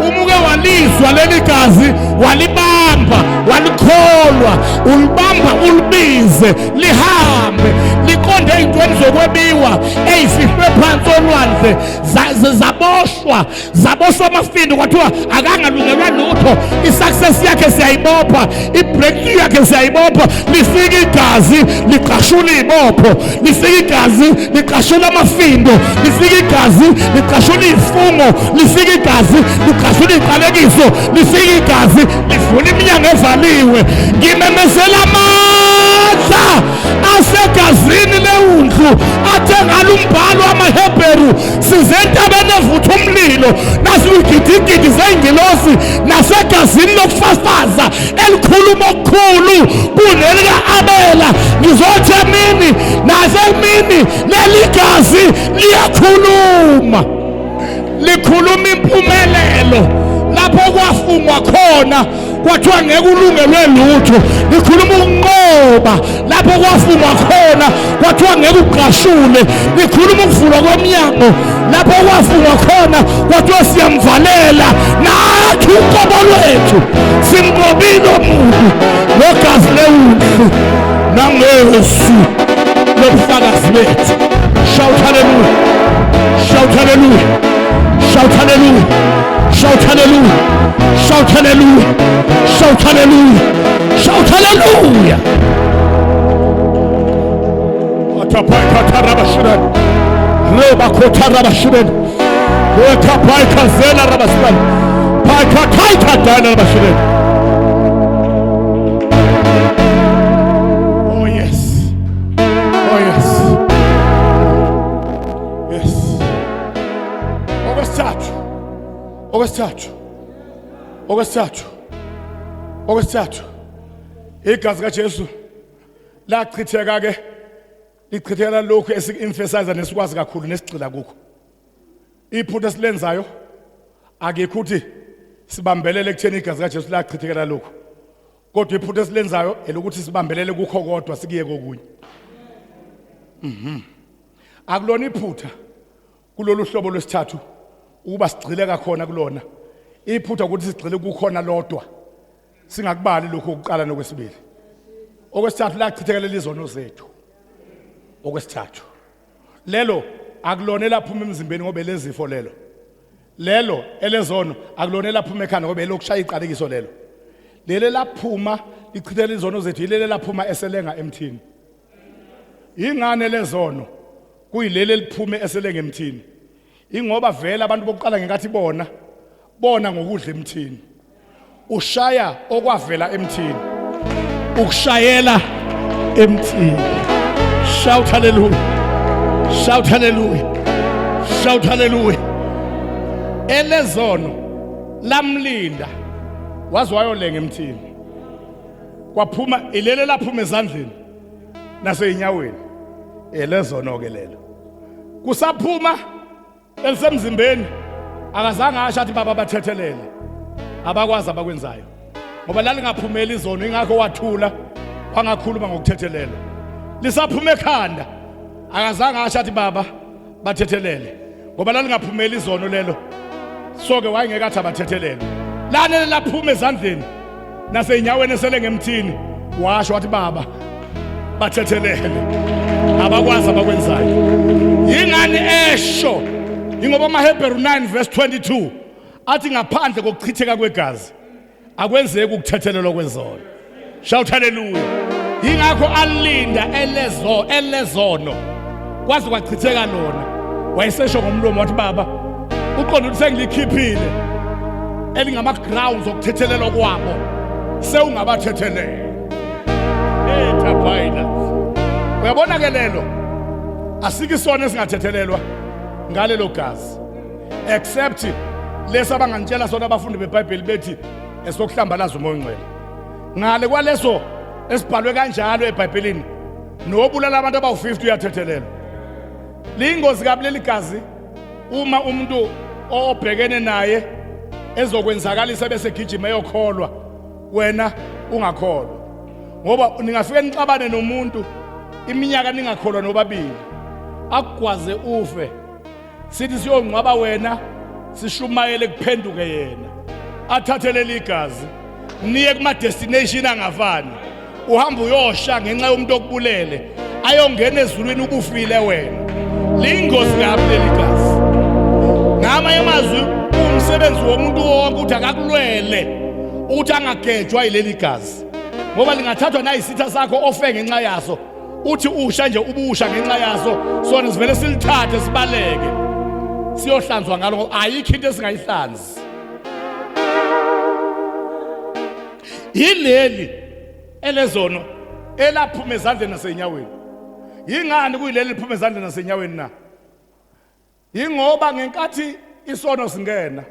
Umuke walizwa leli gazi, walibamba, walikholwa, ulibamba ulibize lihambe liqonde ey'ntweni zokwebiwa ey'fihlwe phansi olwandle, zaboshwa zaboshwa amafindo, kwathiwa akangalungelwa lutho. I-success yakhe siyayibopha, i-breakthrough yakhe siyayibopha. Lifika igazi liqashula iy'bopho, lifika igazi liqashula amafindo, lifika igazi liqashula iy'fungo, lifika igazi liqashula iy'qalekiso, lifika igazi livula iminyango evaliwe. Ngimemezela amandla asegazini lewundlu athe ngalo umbhalo wamaHebheru, size entabeni evutha umlilo nasikwigidigidi zey'ngilosi nasegazini lokufafaza elikhuluma okukhulu kunelika-Abela. Ngizothi emini nasemini leli gazi liyakhuluma, likhuluma impumelelo lapho kwafungwa khona kwathiwa ngeke ulungelwe lutho, likhuluma ukunqoba lapho kwafungwa khona kwathiwa ngeke uqashule, likhuluma ukuvulwa komnyango lapho kwafungwa khona kwathiwa siyamvalela. Nathi uqobo lwethu simnqobile umuntu ngogazi lewundlu nangesu lobufakazi bethu. Shout hallelujah, shout hallelujah, shout hallelujah, shout hallelujah, shout hallelujah, shout hallelujah, shout hallelujah. Atapaikatarabashiren rebakotarabashiren wekapaikazela rabashiren paikataikadana rabashiren. Oh yes, oh yes, yes. Okwesithathu, okwesithathu, okwesithathu, okwesithathu, igazi kaJesu lachitheka ke, lichithekela lokhu esiku-emphasize nesikwazi kakhulu nesigxila kukho. Iphutha esilenzayo akekho ukuthi sibambelele ekutheni igazi kaJesu lachithekela lokhu, kodwa iphutha esilenzayo elokuthi sibambelele kukho kodwa sikuye kokunye. Akulona iphutha kulolu hlobo lwesithathu ukuba sigxile kakhona kulona. Iphutha ukuthi sigxile kukhona lodwa, singakubali lokhu okuqala nokwesibili. Okwesithathu, lachithekela izono zethu. Okwesithathu lelo akulona elaphuma emzimbeni ngoba elezifo lelo, lelo elezono akulona elaphuma ekhanda ngoba elokushaya iqalekiso lelo. Leli laphuma lichithela izono zethu yileli laphuma eselenga emthini. Ingane lezono kuyileli eliphume eselenga emthini, ingoba vele abantu bokuqala ngenkathi bona bona ngokudla emthini, ushaya okwavela emthini, ukushayela emthini. Shout hallelujah, shout hallelujah, shout hallelujah. Elezono lamlinda waze wayolenga emthini, kwaphuma ilele laphuma ezandleni naseyinyaweni, elezono ke lelo. Kusaphuma elisemzimbeni akazange asho athi baba bathethelele, abakwazi abakwenzayo, ngoba lalingaphumeli izono, ingakho wathula wangakhuluma ngokuthethelelwa. Lisaphuma ekhanda akazange asho athi baba bathethelele, ngoba lalingaphumeli izono lelo, so ke wayengeke athi abathethelele. Lana laphuma ezandleni naseyinyaweni esele ngemthini, washo wathi baba bathethelele, abakwazi abakwenzayo. Yingani esho? Ingoba amaHebheru 9 verse 22 athi ngaphandle kokuchitheka kwegazi akwenzeki ukuthethelelwa kwezono. Shout hallelujah. Yingakho alinda elezo elezono kwaze kwachitheka lona, wayesesho ngomlomo wathi baba uqonda ukuthi sengilikhiphile elingama grounds okuthethelelwa kwabo, sewungabathethelela. Ethaphayila uyabona ke, lelo asikho isona esingathethelelwa ngalelo gazi except lesi abangantshela sona abafundi beBhayibheli bethi esokuhlambalaza umoya ongcwele. Ngale kwaleso esibhalwe kanjalo eBhayibhelini, nobulala abantu abawu-50 uyathethelelwa. Liyingozi kabi leli gazi uma umuntu obhekene naye Ezokwenzakalisa bese gijima eyokholwa wena ungakholwa. Ngoba ningafike nixabane nomuntu iminyaka ningakholwa nobabili. Akugwaze ufe. Sithi siyongcwaba wena sishumayele kuphenduke yena. Athathe leli gazi niye kuma destination angafani. Uhamba uyosha ngenxa yomuntu okubulele ayongena ezulwini ubufile wena. Liyingozi kabi leli gazi. Ngamanye amazwi umsebenzi womuntu wonke ukuthi akakulwele ukuthi angagejwa yileli gazi. Ngoba lingathathwa nayisitha sakho ofe ngenxa yaso. Uthi usha nje ubusha ngenxa yaso sona sivele silithathe sibaleke. Siyohlanzwa ngalo ngoba ayikho into esingayihlanzi. Yileli elezono elaphuma ezandleni nasenyaweni. Yingani kuyileli liphuma ezandleni nasenyaweni na? Yingoba ngenkathi isono singena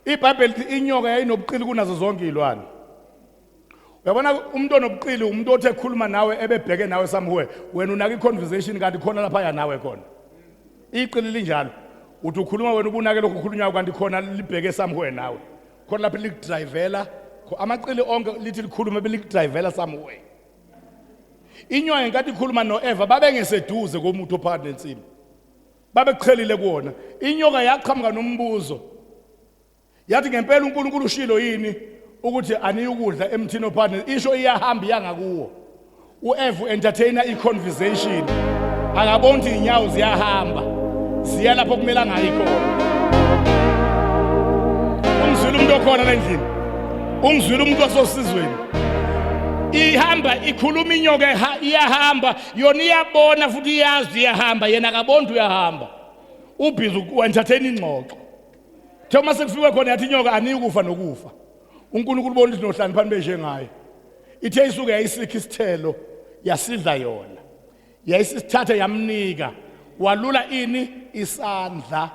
iBhayibheli lithi inyoka yayinobuqili kunazo zonke izilwane. Uyabona umuntu onobuqili umuntu othi ekhuluma nawe ebebheke nawe somewhere wena unaka i-conversation kanti khona lapha ya nawe khona. Iqili linjalo. Uthi ukhuluma wena ubunake lokhu khulunywayo kanti khona libheke somewhere nawe. Khona lapha likudrivela amaqili onke lithi likhulume belikudrivela somewhere. Inyoka ngenkathi ikhuluma noEva babengeseduze komuthi ophakathi nensimu. Babeqhelile kuwona. Inyoka yaqhamuka nombuzo. Yathi ngempela uNkulunkulu ushilo yini ukuthi aniyukudla emthini ophakathi isho iyahamba iyangakuwo. UEva entertainer i-conversation. Akaboni ukuthi inyawo ziyahamba. Ziya lapho kumele angayi khona. Ungizwile umuntu okhona la endlini. Ungizwile umuntu wasosizweni. Ihamba ikhuluma inyoka iyahamba yona iyabona futhi iyazi iyahamba yena akaboni uyahamba. Ubhizi u-entertain ingxoxo. Uthe uma sekufikwe khona yathi inyoka aniyukufa nokufa. uNkulunkulu ubona ukuthi nohlaniphani benjengaye. Ithe isuke yayisikha isithelo yasidla yona. Yayisisithatha yamnika walula ini isandla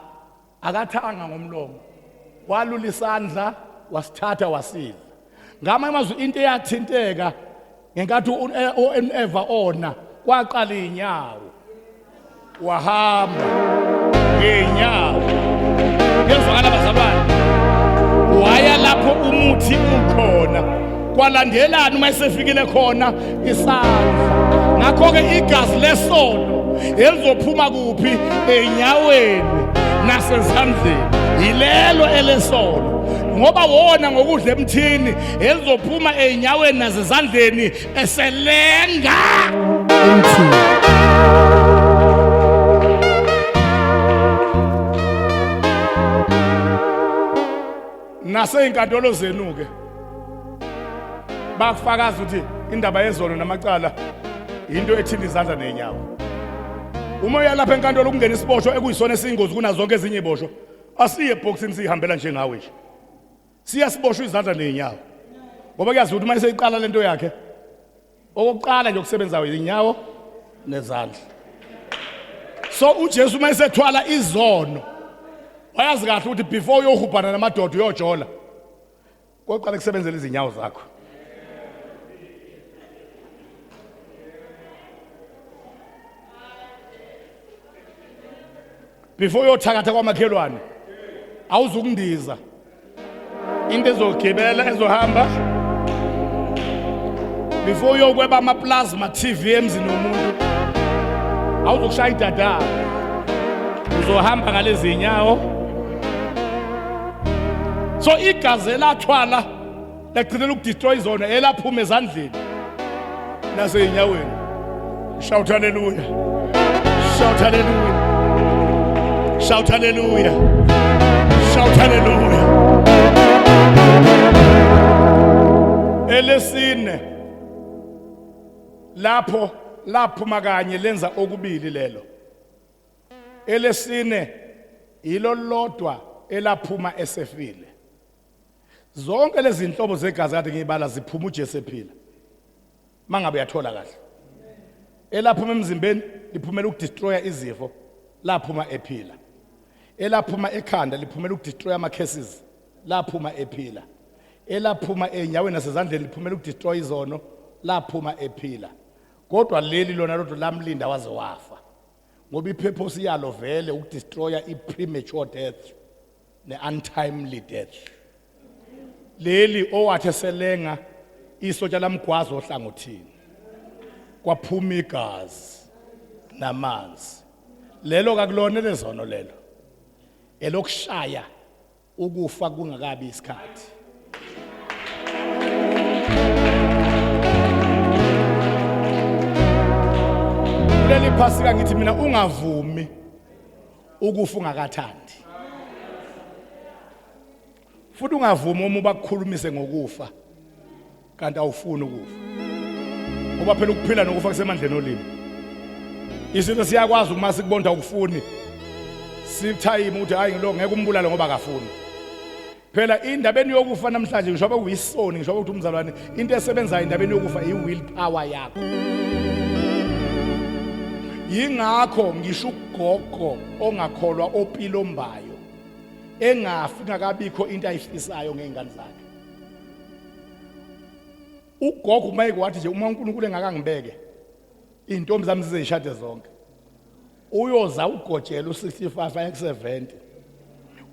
akathanga ngomlomo. Walula isandla wasithatha wasidla. Ngamanye amazwi into eyathinteka ngenkathi u-Eva ona kwaqala inyawo wahamba ngenyawo kuyezwakala bazalwane waya lapho umuthi ukhona kwalandelana uma esefikile khona isandla ngakho-ke igazi lesono elizophuma kuphi enyaweni nasezandleni yilelo elesono ngoba wona ngokudla emthini elizophuma enyaweni nasezandleni eselenga emthini. Nasey'nkantolo zenu-ke bakufakaza ukuthi indaba yezono namacala into ethinta izandla ney'nyawo. Uma uya lapha enkantolo kungena isiboshwa ekuyisona esiyingozi kunazo zonke ezinye iy'boshwa, asiye ebhokisini siyihambela njengawe nje. Siyasiboshwa izandla nezinyawo. Ngoba kuyazi ukuthi uma eseyiqala lento yakhe okokuqala nje okusebenzayo izinyawo nezandla. So uJesu uma esethwala izono wayazi kahle ukuthi before uyohubhana namadoda uyojola koqala kusebenzela izinyawo zakho. Before uyothakatha kwamakhelwane awuzukundiza into ezogibela ezohamba before uyokweba ama-plasma TV emzini womuntu awuzokushaya idada uzohamba ngalezi nyawo so igazi elathwala lagcinela ukudestroy izona elaphuma ezandleni nasey'nyaweni shout hallelujah shout hallelujah shout hallelujah shout hallelujah elesine lapho laphuma kanye lenza okubili lelo elesine yilo lodwa elaphuma esefile Zonke lezi zinhlobo zegazi kade ngiyibala ziphuma uJesu ephila. Mangabe uyathola kahle. Elaphuma emzimbeni liphumela ukudestroya izifo laphuma ephila. Elaphuma ekhanda liphumela ukudestroya ama cases laphuma ephila. Elaphuma enyaweni nasezandleni liphumela ukudestroy izono laphuma ephila. Kodwa leli lona lodwa lamlinda waze wafa. Ngoba ipurpose yalo vele ukudestroya i-premature death. Ne-untimely death. Leli owathi eselenga isotsha lamgwaza ohlangothini. Kwaphuma igazi namanzi. Lelo kakulona lezono lelo. Elokushaya ukufa kungakabi isikhathi. Kuleli phasika ngithi mina ungavumi ukufa ungakathandi. Futhi ungavumi uma bakukhulumise ngokufa kanti awufuni ukufa. Ngoba phela ukuphila nokufa kusemandleni olimi. Isinto siyakwazi uma sikubonda ukufuni sithayime ukuthi hayi lo ngeke umbulale ngoba akafuni. Phela indabeni yokufa namhlanje ngisho bekuyisoni ngisho ukuthi umzalwane into esebenzayo indabeni yokufa i-will power yakho. Yingakho ngisho ugogo ongakholwa opilombayo engafi kungakabikho into ayifisayo ngey'ngane zakhe. Ugogo uma ekwathi nje uma uNkulunkulu engakangibeke iy'ntombi zami zizeyishade zonke. Uyoza ugojela u65 aye ku70.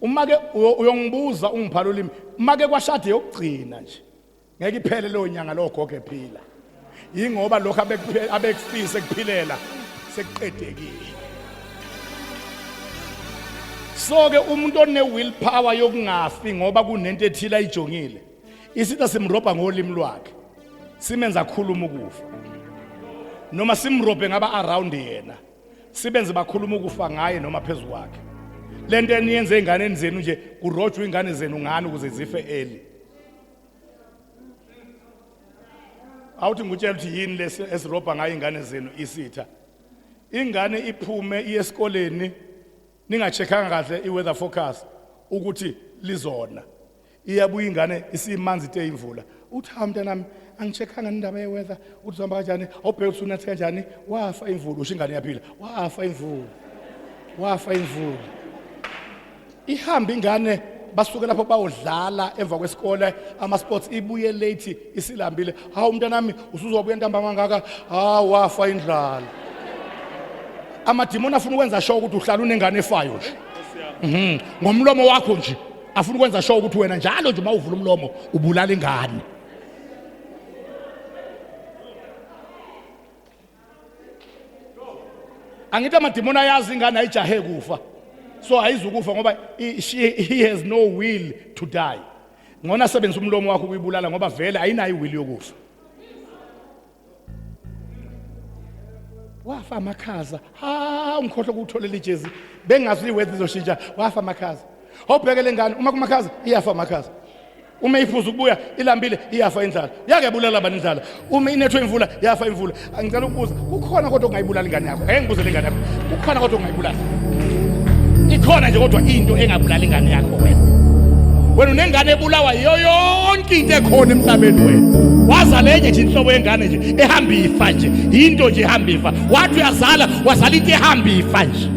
Uma ke uyongibuza ungiphala ulimi uma ke kwashade yokugcina nje ngeke iphele leyo nyanga lowo gogo ephila. Yingoba lokho abekufise kuphilela sekuqedekile. So ke umuntu one will power yokungafi ngoba kunento ethile ayijongile. Isitha simrobha ngolimi lwakhe. Simenza khuluma ukufa. Noma simrobhe ngaba around yena. Sibenze bakhuluma ukufa ngaye noma phezulu kwakhe. Lento eniyenze einganeni zenu nje kurojwa ingane zenu ngani ukuze zife early. Awuthi ngikutshela ukuthi yini lesi esirobha ngayo ingane zenu isitha. Ingane iphume iye esikoleni ningacheckanga kahle i-weather forecast ukuthi lizona. Iyabuya ingane isimanzi ite imvula. Uthi ha mntanami angicheckanga indaba ye-weather ukuthi uhamba kanjani, awubheke ukuthi unathe kanjani, wafa imvula usho ingane iyaphila. Wafa imvula. Wafa imvula. Ihambe ingane basuke lapho bayodlala emva kwesikole ama sports ibuye late isilambile. Hawu mntanami usuzobuya ntambama kangaka, hawu wafa indlala. Amadimoni afuna ukwenza sure ukuthi uhlala unengane efayo nje. Ngomlomo wakho nje afuna ukwenza sure ukuthi wena njalo nje uma uvula umlomo ubulala ingane. Angithi amadimoni ayazi ingane ayijahe kufa. So ayizukufa ngoba he has no will to die. Ngona sebenzisa umlomo wakho ukuyibulala ngoba vele ayinayo iwill yokufa. Wafa amakhaza. Ha ungikhohlwa ukutholela ijezi. Bengazi iweather izoshintsha. Wafa amakhaza. Awubheke lengane uma kumakhaza iyafa amakhaza. Uma iphuza ukubuya ilambile iyafa indlala. Yake bulala bani indlala. Uma inethwe imvula yafa imvula. Angicela ukubuza kukhona kodwa ongayibulala ingane yakho. Ngeke ngibuze lengane yakho. Kukhona kodwa ongayibulala. Ikhona nje kodwa into engabulala ingane yakho wena. Wena unengane ebulawa yiyo yonke into ekhona emhlabeni wena. Wazala enye nje inhlobo yengane nje ehamba ifa nje. Into nje ehamba ifa. Wathi uyazala wazala into ehamba ifa nje.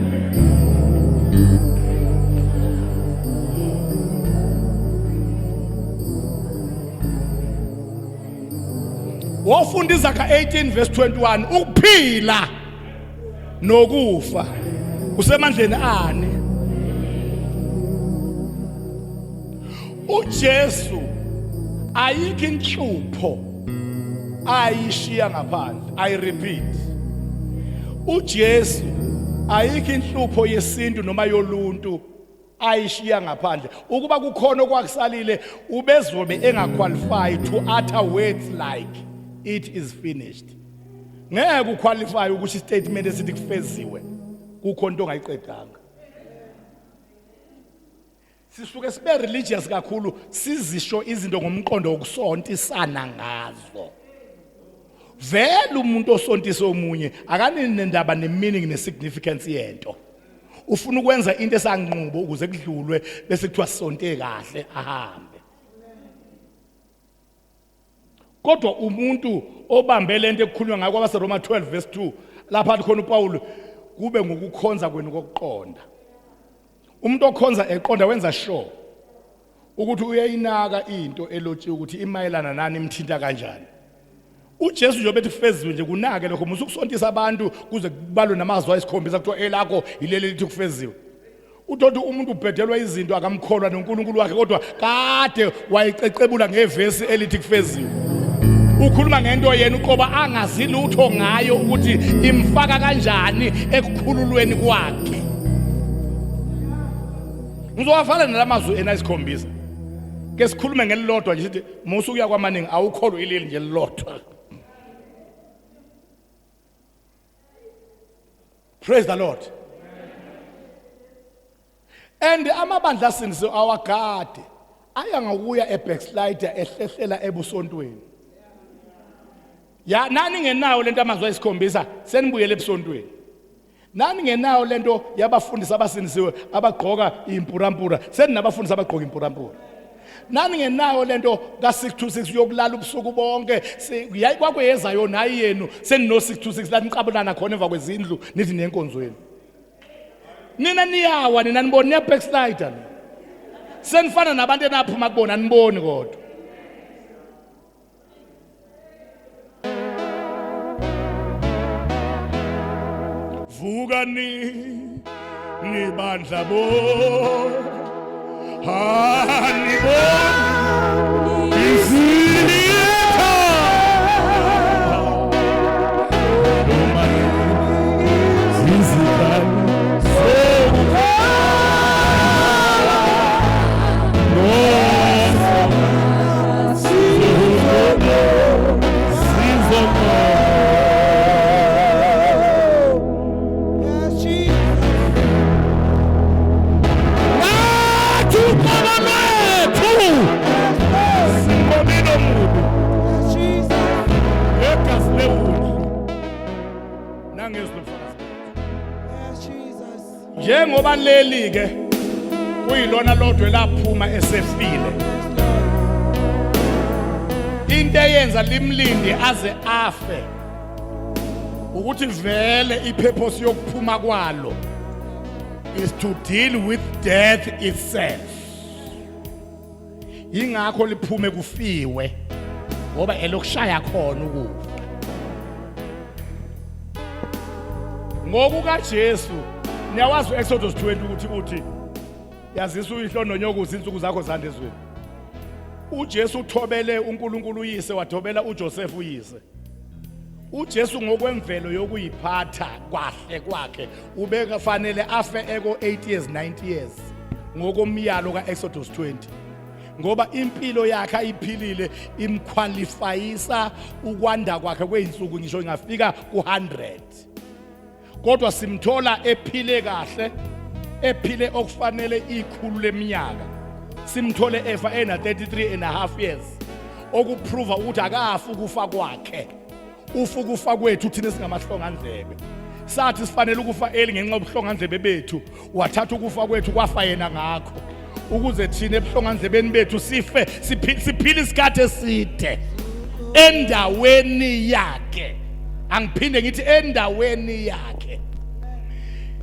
Wofunda iZaga 18 verse 21 ukuphila nokufa kusemandleni ani. uJesu ayikho inhlupho ayishiya ngaphandle. I repeat, uJesu ayikho inhlupho yesintu noma yoluntu ayishiya ngaphandle. Ukuba kukhona okwakusalile ubezobe engaqualify to utter words like it is finished. Ngeke uqualify ukuthi statement esithi kufeziwe kukhona into ongayiqedanga. Sisuke sibe religious kakhulu sizisho izinto ngomqondo wokusontisana ngazo. Vele umuntu osontisa omunye akanini nendaba ne-meaning ne-significance yento. Ufuna ukwenza into esanqubo ukuze kudlulwe bese kuthiwa sonte kahle ahambe. Kodwa umuntu obambe lento ekukhulunywa ngayo kwabaseRoma 12 verse 2 lapha athi khona uPawulu kube ngokukhonza kwenu kokuqonda. Umuntu okhonza eqonda wenza sure ukuthi uyayinaka into elotshiwe ukuthi imayelana nani imthinta kanjani. uJesu nje bethi kufeziwe nje kunake lokho musa ukusontisa abantu kuze kubalwe namazwi ayisikhombisa kuthiwa elakho ileli lithi kufeziwe. Uthi umuntu ubhedelwa izinto akamkholwa noNkulunkulu wakhe kodwa kade wayicecebula ngevesi elithi kufeziwe. Ukhuluma ngento yena uqoba angazi lutho ngayo ukuthi imfaka kanjani ekukhululweni kwakhe. Ngizowavala nalamazwi ena isikhombisa. Ke sikhulume ngelilodwa nje sithi musu kuya kwamaningi awukholwa ileli nje lilodwa. Praise the Lord. And amabandla asindisiwe awagade aya ngokuya ebackslider ehlehlela ebusontweni. Ya nani ngenawo lento amazwi ayisikhombisa senibuyele ebusontweni. Nani ngenawo lento yabafundisi abasindisiwe abagqoka impurampura seninabafundisi abagqoka impurampura. Nani ngenayo lento ka-626 yokulala ubusuku bonke kwakweyeza yona hayi yenu senino 626 la niqabulana khona emva kwezindlu nithi niyenkonzweni nina niyawa nina niboni niya backslider senifana nabantu enaphuma kubona niboni kodwa Vukani nibandla bo haniboni izilitha noma izikali zokukhala Njengoba leli ke kuyilona lodwa elaphuma esefile into eyenza limlinde aze afe ukuthi vele ipurpose yokuphuma kwalo is to deal with death itself Yingakho liphume kufiwe ngoba elokushaya khona ukufa. NgokukaJesu niyawazi uExodus 20 ukuthi uthi yazisa uyihlo nonyoko izinsuku zakho zande ezweni. uJesu uthobele uNkulunkulu uyise wathobela uJoseph uyise. uJesu ngokwemvelo yokuyiphatha kwahle kwakhe ubekafanele afe eko 8 years 90 years ngokomyalo kaExodus 20 ngoba impilo yakhe ayiphilile imqualifyisa ukwanda kwakhe kweinsuku ngisho ingafika ku100 kodwa simthola ephile kahle ephile okufanele ikhulu leminyaka simthole efa ena 33 and a half years okuprova ukuthi akafi ukufa kwakhe ufa ukufa kwethu thina singamahlongandlebe sathi sifanele ukufa eli ngenxa yobuhlongandlebe bethu wathatha ukufa kwethu kwafa yena ngakho ukuze thina ebuhlongandlebeni bethu sife siphile isikhathi eside endaweni yakhe angiphinde ngithi endaweni yakhe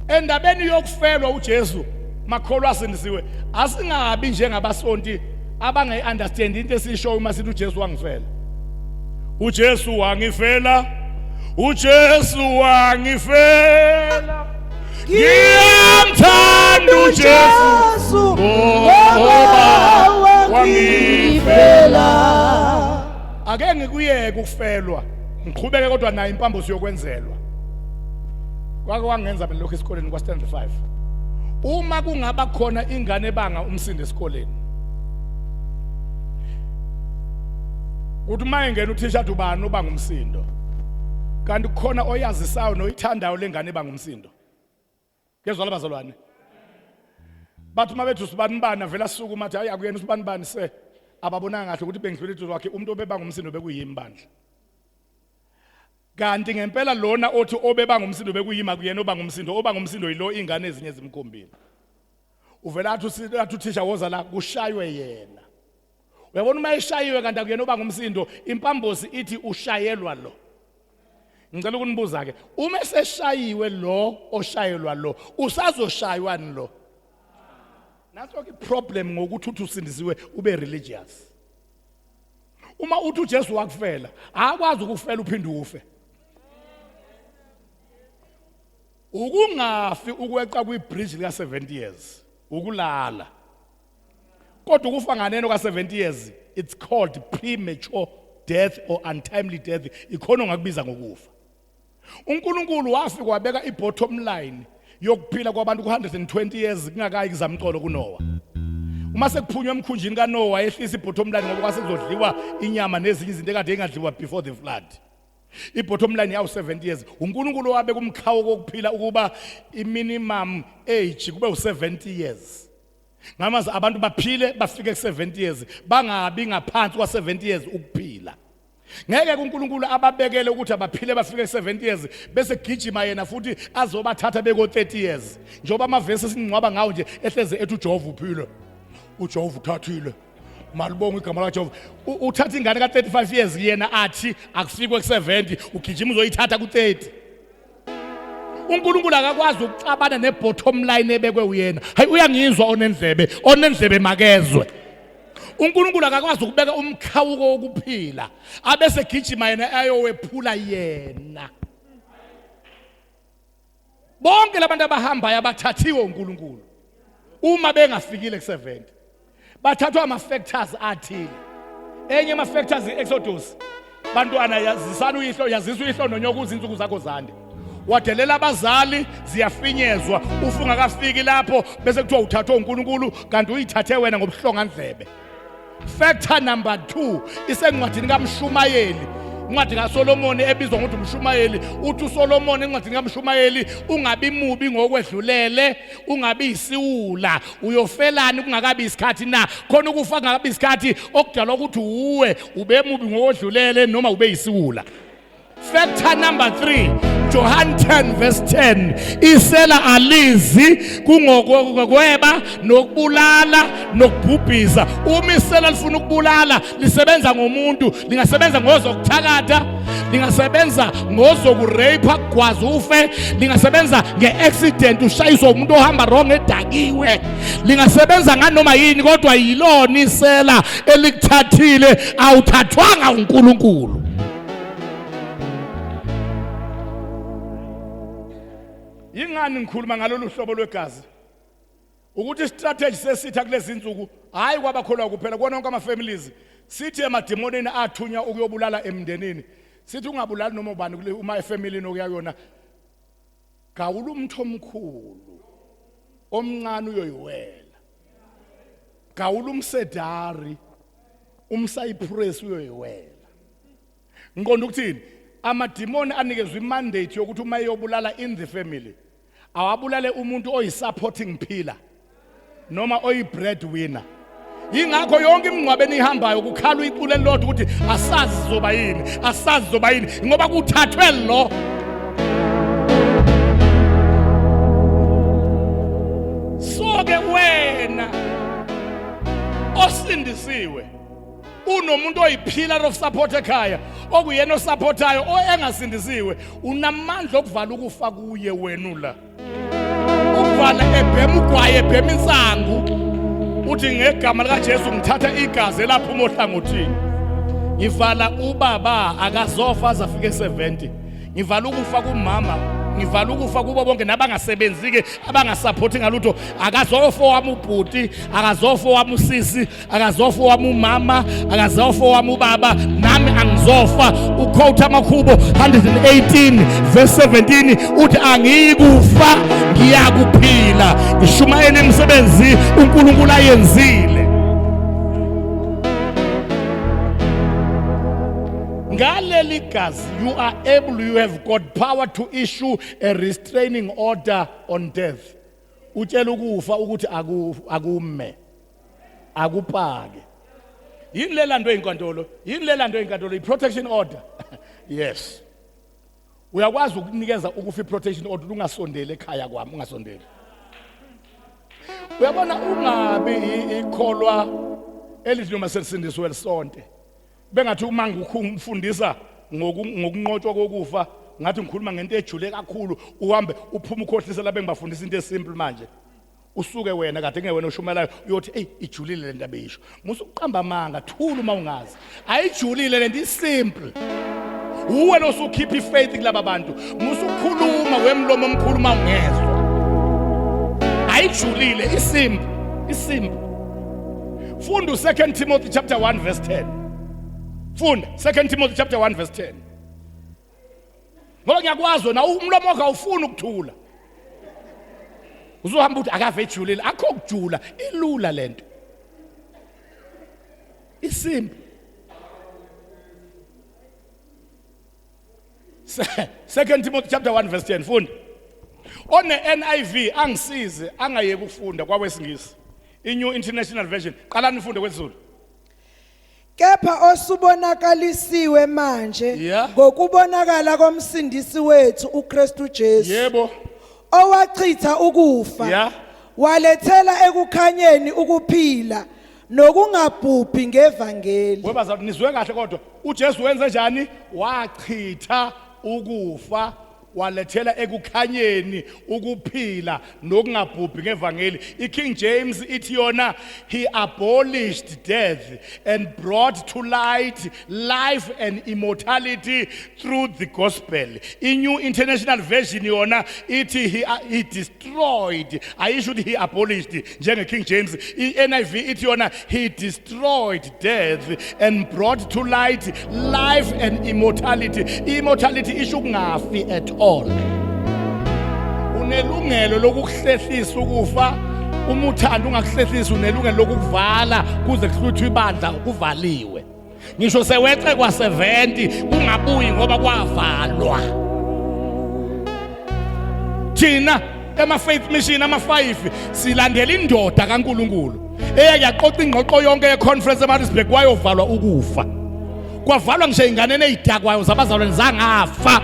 endabeni yokufelwa uJesu makholwa asindisiwe asingabi njengabasonti abangayi-understand into esiyishoyo uma sithi uJesu wangifela uJesu wangifela uJesu wangifela ngiyamthanda uJesu ngoba wangifela ake ngikuyeke ukufelwa ngiqhubeke kodwa nayo impambosi yokwenzelwa kwake kwangenza mina lokho esikoleni kwa standard 5 uma kungaba khona ingane ebanga umsindo esikoleni kuthi uma engena uthisha athi ubani obanga umsindo kanti kukhona oyazisayo noyithandayo lengane ebanga umsindo Kezwala bazalwane. Bathi uma bethi usibani bani avela asuka athi hayi akuyena usibani bani se ababonanga kahle ukuthi bengidlula iduze wakhe umuntu obebanga umsindo bekuyimi bandla. Kanti ngempela lona othi obebanga umsindo bekuyimi akuyena obanga umsindo obanga umsindo yilo ingane ezinye zimkhombile. Uvela athi athi uthisha woza la kushaywe yena. Uyabona uma eshayiwe kanti akuyena obanga umsindo impambosi ithi ushayelwa lo. Ngicela ukunibuza ke uma eseshayiwe lo oshayelwa lo usazoshaywa ni lo Nanso ke problem ngokuthi uthi usindisiwe ube religious Uma uthi uJesu wakufela akwazi ukufela uphinde ufe. Ukungafi ukweqa kwi-bridge lika 70 years, ukulala. Kodwa ukufa nganeno ka 70 years, it's called premature death or untimely death. Ikhona ongakubiza ngokufa. UNkulunkulu wafika wabeka i-bottom line yokuphila kwabantu ku-120 years kungakayi kuzamcolo kuNoah. Uma sekuphunywa emkhunjini kaNoah yehlisa i-bottom line ngoba kwase kuzodliwa inyama nezinye izinto ekade ingadliwa before the flood. I-bottom line yawu 70 years. UNkulunkulu wabeka umkhawu kokuphila ukuba i-minimum age kube u-70 years. Ngamazi abantu baphile bafike ku-70 years, bangabi ngaphansi kwa-70 years ukuphila. Ngeke uNkulunkulu ababekele ukuthi abaphile bafike ku-70 years bese gijima yena futhi azobathatha beko 30 years. Njengoba amavesi esingcwaba ngawo nje ehleze ethi uJehova uphile. UJehova uthathile. Malibonga igama laJehova. Uthatha ingane ka 35 years yena athi akufikwe ku-70, ugijima uzoyithatha ku-30. uNkulunkulu akakwazi ukuxabana ne-bottom line ebekwe uyena. Hayi, uyangizwa onendlebe, onendlebe makezwe. uNkulunkulu akakwazi ukubeka umkhawuko wokuphila abese gijima yena ayowephula yena. Bonke labantu abahambayo abathathiwe uNkulunkulu uma bengafikile ku-70, bathathwa ama-factors athile. Enye ama-factors i-Exodus, bantwana yazisana uyihlo, yazisa uyihlo nonyoko ukuze insuku zakho zande. Wadelela abazali, ziyafinyezwa. Ufa ungakafiki lapho bese kuthiwa uthathwe uNkulunkulu, kanti uyithathe wena ngobuhlongandlebe. Factor number 2 isencwadini kaMshumayeli, incwadi kaSolomoni ebizwa ngokuthi uMshumayeli. Uthi uSolomoni encwadini kaMshumayeli, ungabi mubi ngokwedlulele, ungabi isiwula, uyofelani kungakabi isikhathi na? Khona ukufa kungakabi isikhathi okudalwa ukuthi uwe ube mubi ngokwedlulele noma ube yisiwula. Factor number 3, Johan 10 verse 10, isela alizi kungokweba nokubulala nokubhubhisa. Uma isela lifuna ukubulala lisebenza ngomuntu, lingasebenza ngozokuthakatha, lingasebenza ngozokurape kugwaza ufe, lingasebenza ngeaccident ushayiswa umuntu ohamba wrong edakiwe, lingasebenza nganoma yini, kodwa yilona isela elikuthathile, awuthathwanga uNkulunkulu. Yingani ngikhuluma ngalolu hlobo lwegazi? Ukuthi istrategy sesitha kulezi insuku hayi kwabakholwa kuphela, kuwona wonke ama-families. Sithi emadimonini athunywa ukuyobulala emndenini, sithi ungabulali noma ubani kule uma efamilini okuya kuyona, gawula umtho omkhulu, omncane uyoyiwela. Gawula umsedari, umsayipuresi uyoyiwela. Ngiqonda ukuthini? Amadimoni anikezwe imandate yokuthi uma eyobulala in the family, awabulale umuntu oyi-supporting pillar noma oyi-breadwinner. Yingakho yonke imingcwabo enihambayo kukhala iculo elilodwa ukuthi asazi sizoba yini, asazi sizoba yini, ngoba kuthathwe lo. So-ke wena osindisiwe unomuntu oyi-pillar of support ekhaya okuyena osupportayo engasindisiwe, unamandla okuvala ukufa kuye wena ula ukuvala ebhema ugwayi, ebhema insangu, uthi ngegama likaJesu ngithatha igazi elaphuma ohlangothini, ngivala ubaba akazofa aze afike 70, ngivala ukufa kumama, ngivala ukufa kubo bonke nabangasebenzi-ke abangasaphothi ngalutho, akazofa wami ubhuti, akazofa wami usisi, akazofa wami umama, akazofa wami ubaba, nami angizofa. Uquote amahubo 118 verse 17 uthi angiyikufa ngiyakuphila, ngishumayele imisebenzi uNkulunkulu ayenzile. Ngaleli gazi you are able, you have got power to issue a restraining order on death. Utshela ukufa ukuthi akume, akupake. Yini le lando eyinkantolo? Yini le lando eyinkantolo? I-protection order. Yes, uyakwazi ukunikeza ukufa i-protection order, ungasondeli ekhaya kwami, ungasondeli. Uyabona, ungabi ikholwa elithi noma selisindisiwe lisonte bengathi uma ngikufundisa ngokunqotshwa kokufa ngathi ngikhuluma ngento ejule kakhulu, uhambe uphume ukhohlisa la bengibafundisa into esimple. Manje usuke wena kade kungewena oshumelayo uyothi eyi ijulile lento abeyisho. Musa ukuqamba amanga, thula uma ungazi. Ayijulile lento, isimple. Uwe losukhipha ifaith kulaba bantu. Musukhuluma wemlomo omkhulu uma ungezwa. Ayijulile isimple, isimple. Funda u2 Timothy chapter 1 verse 10. Funda 2 Timothy chapter 1 verse 10. Ngoba ngiyakwazi wena umlomo wakho awufuni ukuthula. Uzohamba uthi akave ejulile, akho kujula, ilula lento. Isimple. Second Timothy chapter 1 verse 10 funda. One NIV angisize angayeki ukufunda kwawesingisi. I-New International Version. Qalani ufunde kwesiZulu. Kepha osubonakalisiwe manje Yeah. ngokubonakala komsindisi wethu uKristu Jesu Yebo. owachitha ukufa Yeah. walethela ekukhanyeni ukuphila nokungabhubhi ngevangeli. Webazalwane nizwe kahle kodwa uJesu wenze njani? Wachitha ukufa walethela ekukhanyeni ukuphila nokungabhubhi ngevangeli. IKing James ithi yona he abolished death and brought to light life and immortality through the gospel. INew International Version yona ithi he destroyed, ayisho ukuthi he abolished njenge King James. I-NIV ithi yona he destroyed death and brought to light life and immortality. Immortality isho ukungafi at all. Unelungelo lokukuhlehlisa ukufa uma uthanda, ungakuhlehlisa, unelungelo lokukuvala kuze kuhluthwe ibandla kuvaliwe, ngisho seweqe kwa-70 kungabuyi ngoba kwavalwa. Thina ema-Faith Mission ama-5 silandela indoda kaNkulunkulu eyake yaqoqa ingqoqo yonke ye-conference eMaritzburg, kwayovalwa ukufa, kwavalwa ngisho ey'nganeni ey'dakwayo zabazalwane zangafa,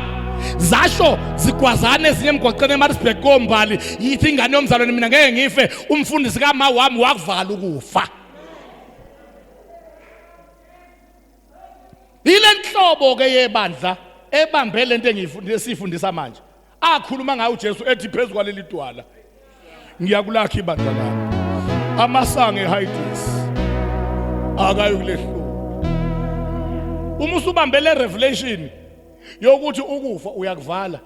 zasho zigwazana ezinye emgwaqeni eMaritzburg kombali. Yithi ingane yomzalwane, mina ngeke ngife, umfundisi kama wami wakuvala ukufa. Ile nhlobo ke yebandla ebambe lento engiyifundisa esifundisa manje akhuluma ngayo uJesu ethi phezu kwaleli dwala ngiyakulakha ibandla lami, amasango eHades akayokulehlula. Uma usubambele revelation yokuthi ukufa uyakuvala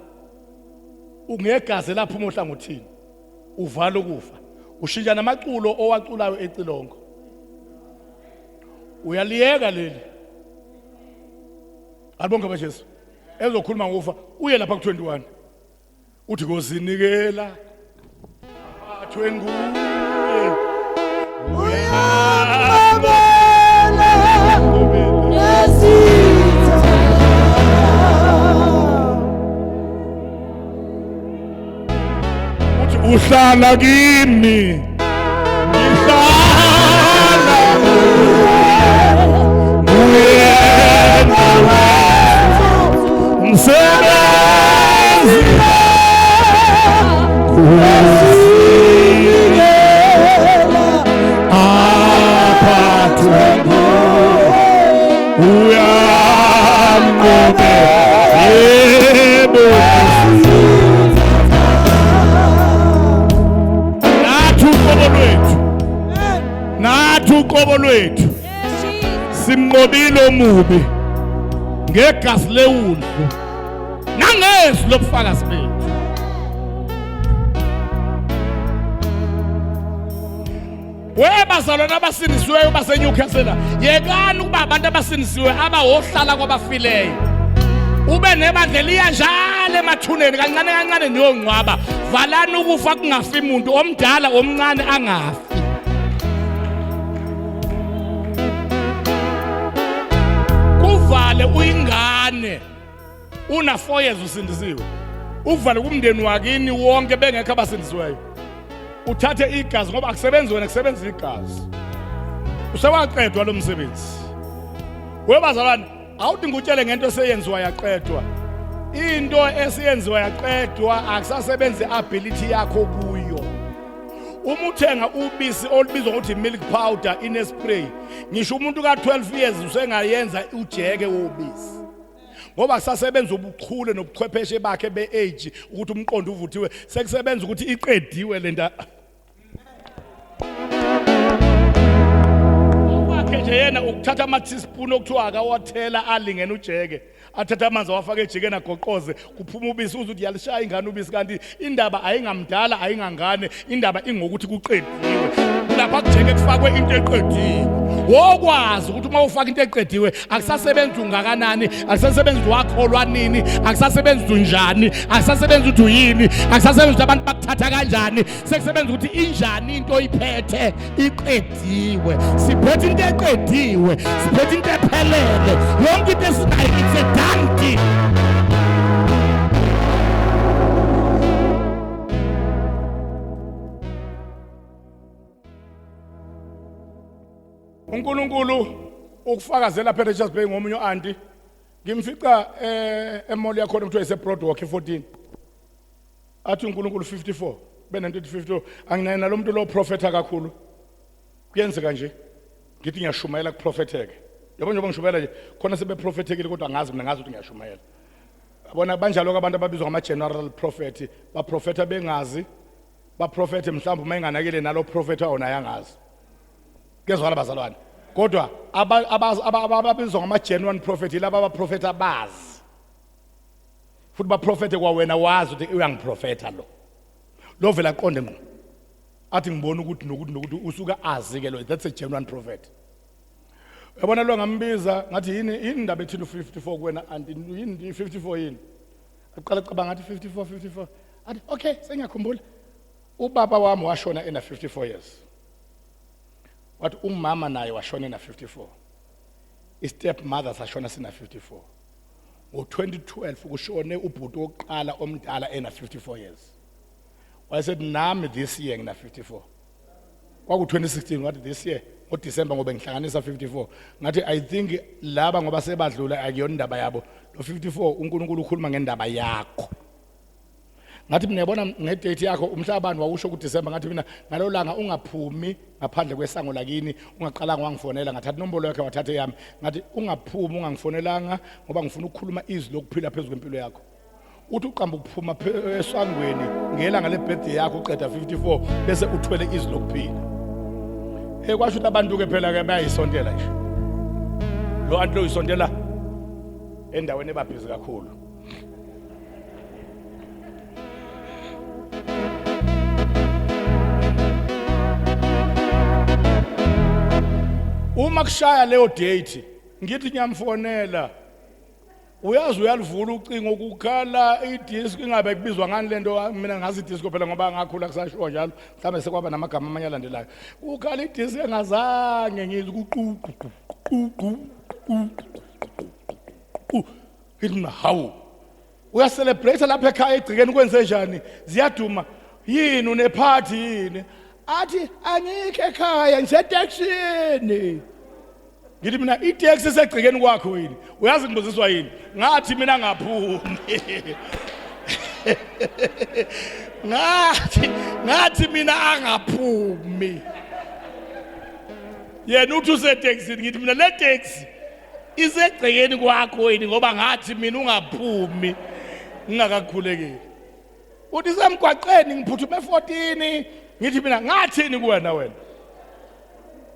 ungegazi laphuma ohlangothini, uvala ukufa, ushintsha namaculo owaculayo ecilongo, uyaliyeka leli alibonke baJesu ezokhuluma ngokufa, uye lapha ku-21 uthi kozinikela aphathwe nguye. Uyamabela nesitha. Uthi uhlala kimi, ngihlala kuye, umsebenzi Kuzinikela aphathwe uyamqobe, yebo. Nathi uqobo lwethu, nathi uqobo lwethu simnqobile omubi ngegazi lewundlu nangezwi lobufakazi bethu. Webazalwane abasindisiweyo baseNewcastle, yekani ukuba abantu abasindisiwe abawohlala kwabafileyo, ube nebandla eliya njalo emathuneni kancane kancane niyongcwaba. Valani ukufa, kungafi muntu omdala omncane angafi. Kuvale uyingane una 4 years usindisiwe, uvale kumndeni wakini wonke bengekho abasindisiweyo, uthathe igazi ngoba akusebenzi wena, kusebenza igazi. Usewaqedwa lo msebenzi webazalwane. Awuthi ngikutshele ngento eseyenziwa yaqedwa. Into esiyenziwa yaqedwa akusasebenzi ability yakho kuyo. Uma uthenga ubisi olubizwa ngokuthi milk powder ine spray, ngisho umuntu ka-12 years usengayenza ujeke wobisi ngoba kusasebenza ubuchule nobuchwepheshe bakhe be-age ukuthi umqondo uvuthiwe, sekusebenza ukuthi iqediwe lento. Okwakhe nje yena ukuthatha ama-teaspoon okuthiwa akawathela alingene ujeke. Athathe amanzi awafake ejikeni agoqoze, kuphuma ubisi uze uthi yalishaya ingane ubisi kanti indaba ayingamdala ayingangane, indaba ingokuthi kuqediwe. Lapha kujeke kufakwe into eqediwe. Wokwazi ukuthi uma ufaka into eqediwe akusasebenzi ungakanani, akusasebenzi wakholwa nini, akusasebenzi unjani, akusasebenzi ukuthi uyini, akusasebenzi ukuthi abantu bakuthatha kanjani, sekusebenza ukuthi injani into oyiphethe iqediwe. Siphethe into eqediwe, siphethe into ephelele. Yonke into esinayo it's a done deal. uNkulunkulu ukufakazela phela Richards Bay ngomunye uanti ngimfica eh emall yakhona kuthiwa ise Broadwalk e14 athi uNkulunkulu 54 benento ethi 54 anginaye nalomuntu lo profeta kakhulu kuyenzeka nje ngithi ngiyashumayela kuprofetheke yabo njengoba ngishumayela nje khona sebeprofethekile kodwa angazi mina ngazi ukuthi ngiyashumayela yabona banjalo abantu ababizwa ngama general prophet baprofetha bengazi baprofethe mhlawumbe uma enganakile nalo profetha wona ayangazi Kezwakala bazalwane. Kodwa ababizwa ngama genuine prophet yilaba abaprofetha bazi. Futhi baprofethe kwawena wazi ukuthi uyangiprofetha lo. Lo vela aqonde ngqo. Athi ngibona ukuthi nokuthi nokuthi usuka azi ke lo that's a genuine prophet. Uyabona lo ngambiza ngathi yini yini indaba ethini u54 kuwena anti yini 54 yini? Aqala cabanga ngathi 54 54. Athi okay sengiyakhumbula. Ubaba wami washona ena 54 years. Wathi umama naye washona ena 54. I-step mother sashona sina 54. Ngo-2012 kushone ubhuti wokuqala omdala ena 54 years. Wayesethi nami this year ngina 54. Kwaku-2016 wathi this year ngoDisemba ngoba ngihlanganisa 54. Ngathi I think laba ngoba sebadlula akuyona indaba yabo. Lo 54 uNkulunkulu ukhuluma ngendaba yakho. Ngathi mina yabona ngedate yakho umhlabani wawusho kuDecember ngathi mina ngalolanga ungaphumi ngaphandle kwesango lakini ungaqalanga wangifonela ngathatha inombolo yakhe wathatha eyami ngathi ungaphumi ungangifonelanga ngoba ngifuna ukukhuluma izwi lokuphila phezu kwempilo yakho uthi uqamba ukuphuma esangweni ngelanga lebirthday yakho uqeda 54 bese uthwele izwi lokuphila eh kwasho ukuthi abantu ke phela ke bayayisontela nje lo anti lo uyisontela endaweni ebabhizi kakhulu Uma kushaya leyo date ngithi ngiyamfonela uyazi uyalivula ucingo kukhala idisc ingabe kubizwa ngani lento mina ngazi idisco phela ngoba ngakhula kusashiwo njalo mhlawumbe sekwaba namagama amanye alandelayo kukhala idisc engazange ngizwe kuqu qu qu qu qu ngithi mina hawu uyacelebrate lapha ekhaya egcikeni kwenze njani ziyaduma yini unephathi yini athi angikho ekhaya ngiseteksini ngithi mina iteksi isegcikeni kwakho yini uyazi ngibuziswa yini ngathi mina ngaphumi ngathi ngathi mina angaphumi yena uthi useteksini ngithi mina le taxi isegcekeni kwakho yini ngoba ngathi mina ungaphumi ngingakakhulekeli uthi semgwaqeni ngiphuthume 14 ngithi mina ngathini kuwena wena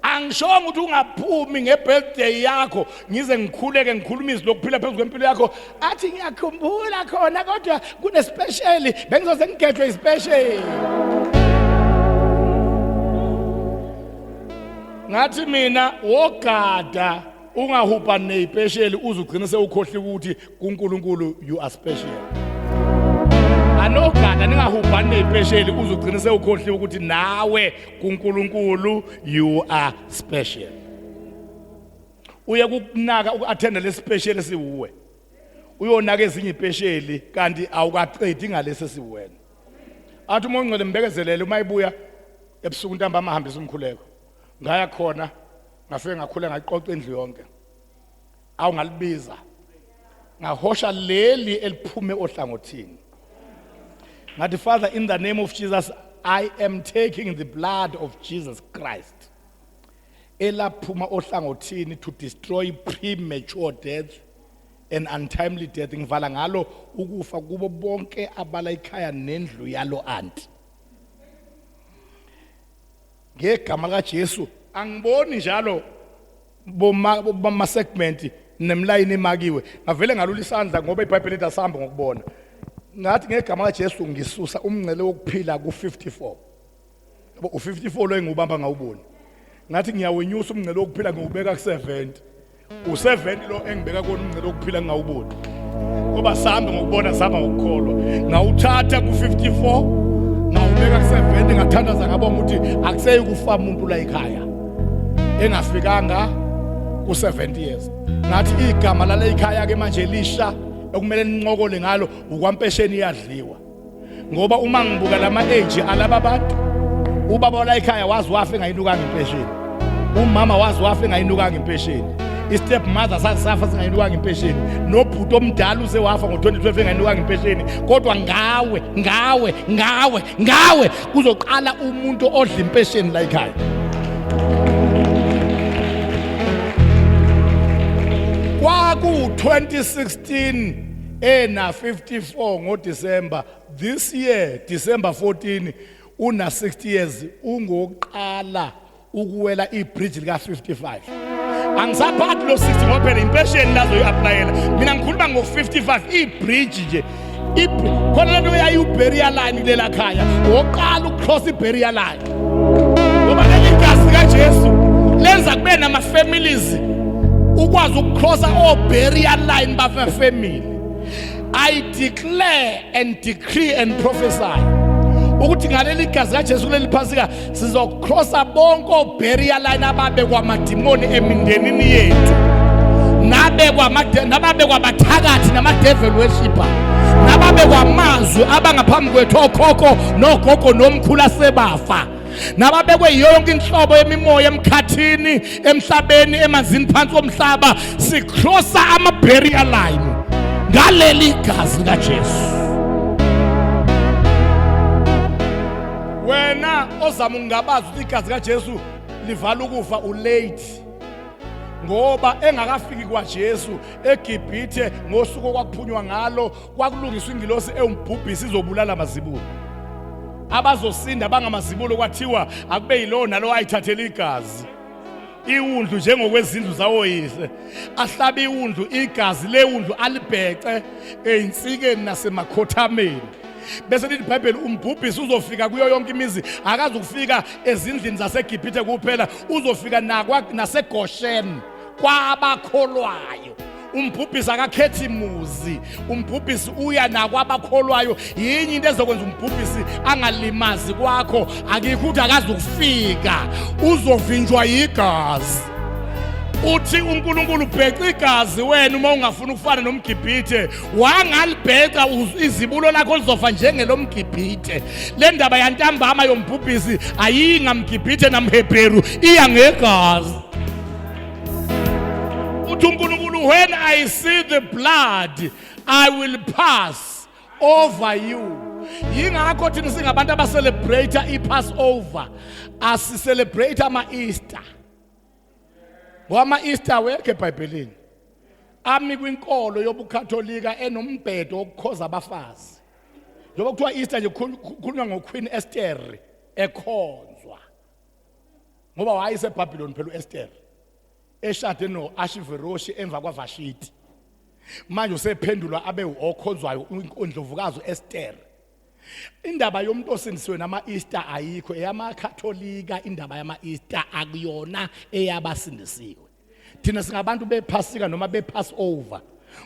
angishongo ukuthi ungaphumi ngebirthday yakho ngize ngikhuleke ngikhuluma izwi lokuphila phezu kwempilo yakho athi ngiyakhumbula khona kodwa kunespecial bengizoze ngigejwe ispecial ngathi mina wogada ungahubha neyipesheli uze ugcine sewukhohliwe ukuthi kuNkulunkulu you are special anogada ningahubhani neyipesheli uze ugcine sewukhohliwe ukuthi nawe kuNkulunkulu you are special uye kukunaka uku-athenda lesipesheli esiwuwe uyonaka ezinye ipesheli kanti awukaqedi ngalesi esiwuwena athi uma ungcwele mbekezelele uma ibuya ebusuku ntambama ahambisa umkhuleko ngaya khona ngafike ngakhula ngaqoqa indlu yonke awu ngalibiza ngahosha leli eliphume ohlangothini ngathi father in the name of Jesus I am taking the blood of Jesus Christ elaphuma ohlangothini to destroy premature death and untimely death ngivala ngalo ukufa kubo bonke abala ikhaya nendlu yalo anti ngegama likaJesu angiboni njalo boma boma segment Nemlayini imakiwe. Ngavele ngalula isandla ngoba iBhayibheli lithi asambe ngokubona. Ngathi ngegama kaJesu ngisusa umngcele wokuphila ku54. Yabo u54 lo engubamba ngawuboni. Ngathi ngiyawenyusa umngcele wokuphila ngiwubeka ku70. U70 lo engibeka kona umngcele wokuphila ngingawuboni. Ngoba sambe ngokubona sihamba ngokukholwa. Ngawuthatha ku54 ngawubeka ku70 ngathandaza ngabonga ukuthi akuseyi kufa umuntu la ekhaya. Engafikanga ku70 years. Ngathi igama lale ekhaya ke manje lisha okumele nincokole ngalo ukwampesheni iyadliwa. Ngoba uma ngibuka lama age alaba bantu ubaba wala ekhaya wazi wafa engayinukanga impesheni umama wazi wafa engayinukanga impesheni i-step mother sazi safa singayinukanga impesheni nobhuti omdala uze wafa ngo-2012 engayinukanga impesheni kodwa ngawe ngawe ngawe ngawe kuzoqala umuntu odla impesheni la ekhaya. Kwaku-2016 ena 54 ngoDecember this year, December 14, una 60 years, ungoqala ukuwela ibridge lika 55. Angisaphathi lo 60 ngoba phela impesheni lazo uyapplyela. Mina ngikhuluma ngo 55 ibridge nje. Khona lento eyayiwu-barrier line kulela khaya, woqala ukucross i-barrier line. Ngoba leli gazi likaJesu lenza kube nama-families ukwazi ukucrossa o-barrier line bafe-family. I declare and decree and prophesy ukuthi ngaleli gazi kaJesu kuleli phasika sizocrossa bonke o-barrier line ababekwa amadimoni emindenini yethu, nabekwa nababekwa abathakathi nama-devil worshipper, nababekwa amazwi abangaphambi kwethu okhokho nogogo nomkhulu asebafa, nababekwe yonke inhlobo yemimoya emkhathini, emhlabeni, emanzini, phansi komhlaba. Sicrossa ama-barrier line ngaleli gazi likaJesu. Wena ozama ukungabaza ukuthi igazi kaJesu livala ukufa, ulate, ngoba engakafiki kwaJesu eGibhithe ngosuku okwakuphunywa ngalo kwakulungiswa ingilosi ewumbhubhisi izobulala amazibulo. Abazosinda bangamazibulo kwathiwa akube yilowo nalowo ayithathela igazi iwundlu njengokwezindlu zawoyise, ahlabe iwundlu, igazi lewundlu alibhece eyinsikeni nasemakhothameni. Bese lithi iBhayibheli umbhubhisi uzofika kuyo yonke imizi, akazukufika ezindlini zaseGibhithe kuphela, uzofika nakwa naseGoshen kwabakholwayo. Umbhubhisi akakhethi muzi, umbhubhisi uya nakwabakholwayo. Yinye into ezokwenza umbhubhisi angalimazi kwakho, akikho ukuthi akazukufika, uzovinjwa yigazi. Uthi uNkulunkulu bheca igazi wena uma ungafuni ukufana nomGibhithe, wangalibheca izibulo lakho lizofa njengelomGibhithe. Le ndaba yantambama yombhubhisi ayiyi ngamGibhithe namHebheru, iya ngegazi. Uthi uNkulunkulu, when I see the blood I will pass over you. Yingakho thina singabantu abacelebrate iPassover, asicelebrate ama-Easter, ngoba ama-Easter awekho eBhayibhelini, ami kwinkolo yobuKatolika enombhedo wokukhoza abafazi. Njengoba kuthiwa Easter nje kukhulunywa ngoQueen Esther ekhonzwa, ngoba wayeseBhabhiloni phela uEsther eshade noAshiveroshi emva kwaVashiti. Manje usephendulwa abe okhonzwayo indlovukazi uEsther. Indaba yomuntu osindisiwe nama-Easter ayikho, eyamakatholika indaba yama-Easter, akuyona eyabasindisiwe. Thina singabantu bephasika noma bePassover,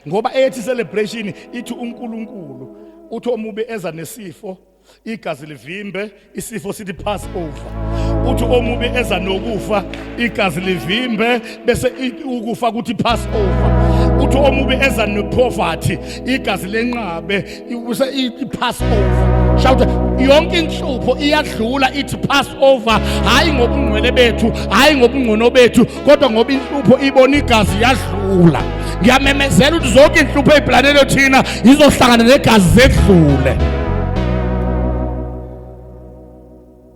ngoba eyethi celebration ithi uNkulunkulu uthi omubi eza nesifo, igazi livimbe isifo, sithi pass over. Uthi omubi eza nokufa, igazi livimbe bese ukufa kuthi pass over. Uthi omubi eza nepoverty, igazi lenqabe bese i-pass over. Shout, yonke inhlupho iyadlula, ithi pass over, hayi ngobungcwele bethu, hayi ngobungcono bethu, kodwa ngoba inhlupho ibona igazi yadlula. Ngiyamemezela ukuthi zonke inhlupho eziplanele thina izohlangana negazi zedlule.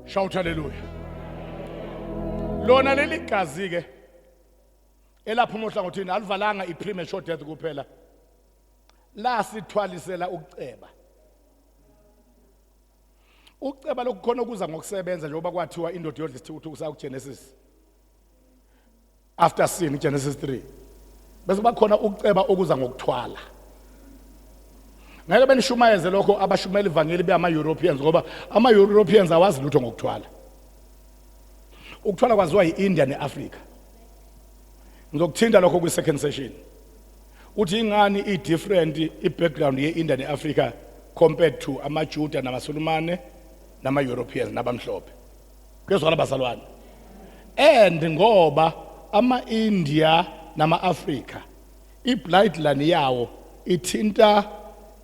Shout hallelujah. Lona leli gazi ke elaphuma ohlangothini alivalanga i-premature death kuphela, lasithwalisela ukuceba. Ukuceba lokukhona okuza ngokusebenza, njengoba kwathiwa indoda yodla isithukuthuku sayo kuGenesis, after sin, Genesis 3. Bese bakhona ukuceba okuza ngokuthwala. Ngeke benishumayeze lokho abashumela ivangeli beama Europeans ngoba ama Europeans awazi lutho ngokuthwala. Ukuthwala kwaziwa yi-India ne-Africa. Ngizokuthinta lokho kwi second session. Uthi ingani i different i background ye India ne Africa compared to amaJuda namaSulumane nama Europeans nabamhlophe. Kuyezwakala bazalwane. And ngoba ama India nama Africa i bloodline yawo ithinta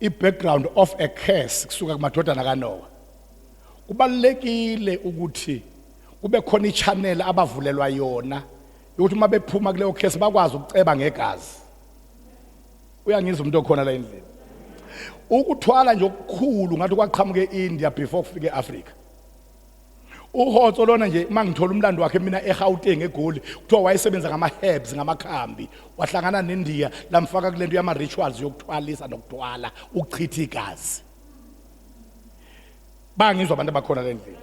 i background of a curse kusuka kumadodana kaNoah. Kubalekile ukuthi kube khona i-channel abavulelwa yona yokuthi uma bephuma kuleyo case bakwazi ukuceba ngegazi. Uyangizwa umuntu okhona la endlini. Ukuthwala nje okukhulu ngathi kwaqhamuka e-India before kufike e-Africa. Uhotso lona nje uma ngithola umlando wakhe mina eGauteng eGoli kuthiwa wayesebenza ngama herbs ngamakhambi wahlangana neNdiya lamfaka kulento yama rituals yokuthwalisa nokuthwala ukuchitha igazi. Bangizwa abantu abakhona le ndlini.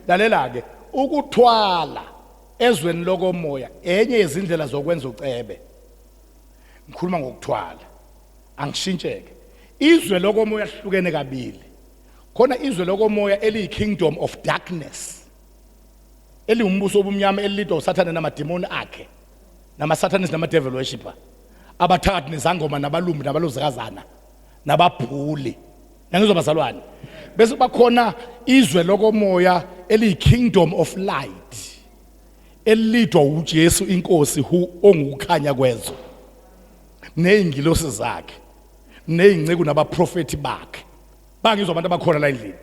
Lalela ke ukuthwala ezweni lokomoya enye yezindlela zokwenza ucebe. Ngikhuluma ngokuthwala. Angishintsheke. Izwe lokomoya lihlukene kabili. Khona izwe lokomoya eliyi kingdom of darkness. Eliwumbuso obumnyama elilidwa uSathane namademoni akhe. Nama-Satanist nama-devil worshipper. Abathakathi nezangoma nabalumbi nabalozikazana nababhuli. Nangizwa bazalwane. Bese bakhona izwe lokomoya eliyi kingdom of light. Elidwa uJesu inkosi who ongukukhanya kwezwe. Nezingilosi zakhe. Nezinceku nabaprofeti bakhe. Bangizwa abantu abakhona la endlini.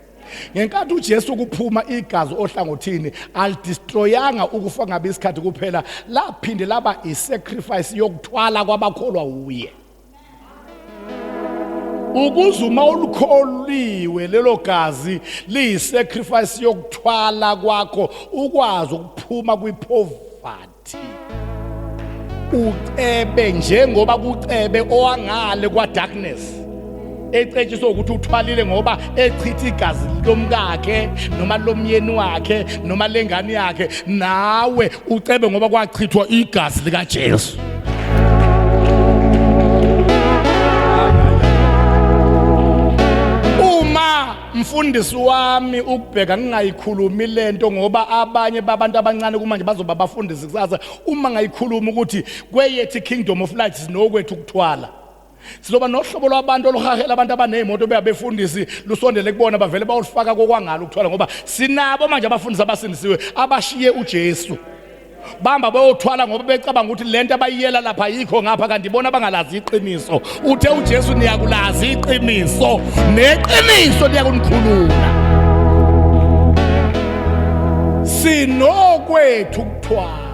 Ngenkathi uJesu kuphuma igazi ohlangothini alidestroyanga ukufa ngabe isikhathi kuphela laphinde laba isacrifice yokuthwala kwabakholwa uye. Ukuze uma ulukholiwe lelo gazi liyisacrifice yokuthwala kwakho ukwazi ukuphuma kwipoverty ucebe njengoba kucebe owangale kwa darkness ecetshiswe ukuthi uthwalile ngoba echitha igazi lomkakhe noma lomyeni wakhe noma lengane yakhe nawe ucebe ngoba kwachithwa igazi likaJesu. Uma mfundisi wami ukubheka ngingayikhulumi lento ngoba abanye babantu abancane kumanje bazoba abafundisi kusasa uma ngayikhuluma ukuthi kweyethi kingdom of light sinokwethu ukuthwala sizoba nohlobo lwabantu oluhahela abantu abaney'moto beyabefundisi lusondele kubona bavele bayolufaka kokwangalo ukuthwala ngoba sinabo manje abafundisi abasindisiwe abashiye uJesu bamba bayothwala ngoba becabanga ukuthi lento abayiyela lapha yikho ngapha kanti bona bangalazi iqiniso uthe uJesu niyakulazi iqiniso neqiniso liyakunikhulula sinokwethu ukuthwala.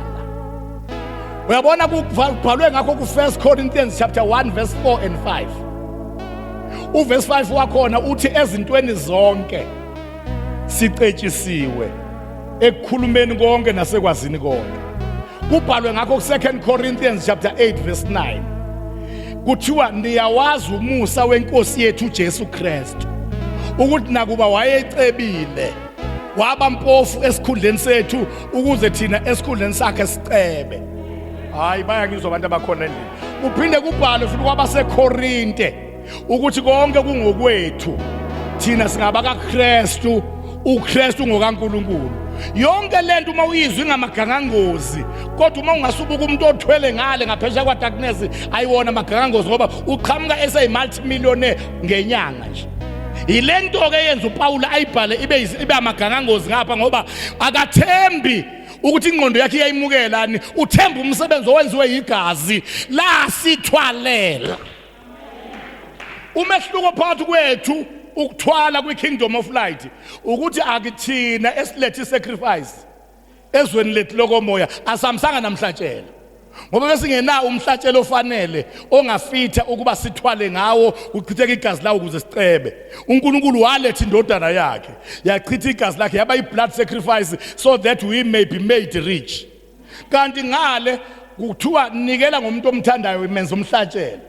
Uyabona kubhalwe ngakho ku-1 Corinthians chapter 1 verse 4 and 5. Uverse 5 wakhona uthi ezintweni zonke sicetshisiwe ekukhulumeni konke nasekwazini konke. Kubhalwe ngakho ku-2 Corinthians chapter 8 verse 9. Kuthiwa niyawazi umusa wenkosi yethu uJesu Kristu ukuthi nakuba wayecebile waba mpofu esikhundleni sethu ukuze thina esikhundleni sakhe sicebe. Hayi bayangizwa abantu abakhona endlini. Kuphinde kubhalwe futhi kwabaseKorinte ukuthi konke kungokwethu thina singaba kaKristu, uKristu ngokaNkuluNkulu. Yonke lento uma uyizwa ingamagangangozi, kodwa uma ungasubuka umuntu othwele ngale ngaphesheya kwa darkness ayiwona amagangangozi ngoba uqhamuka eseyi multimillionaire ngenyanga nje. Yilento ke yenza uPaul ayibhale ibe amagangangozi ngapha ngoba akathembi ukuthi ingqondo yakhe iyayimukelani, uthemba umsebenzi owenziwe yigazi lasithwalela. Umehluko phakathi kwethu ukuthwala kwi-kingdom of light ukuthi akithina esilethe i-sacrifice ezweni lethu lokomoya, asihambisanga namhlatshelo ngoba besingenawo umhlatshelo ofanele ongafitha ukuba sithwale ngawo kuchitheke igazi lawo ukuze sicebe. uNkulunkulu waletha indodana yakhe yachitha igazi lakhe yaba i-blood sacrifice so that we may be made rich. Kanti ngale kuthiwa nikela ngomuntu omthandayo imenza umhlatshelo.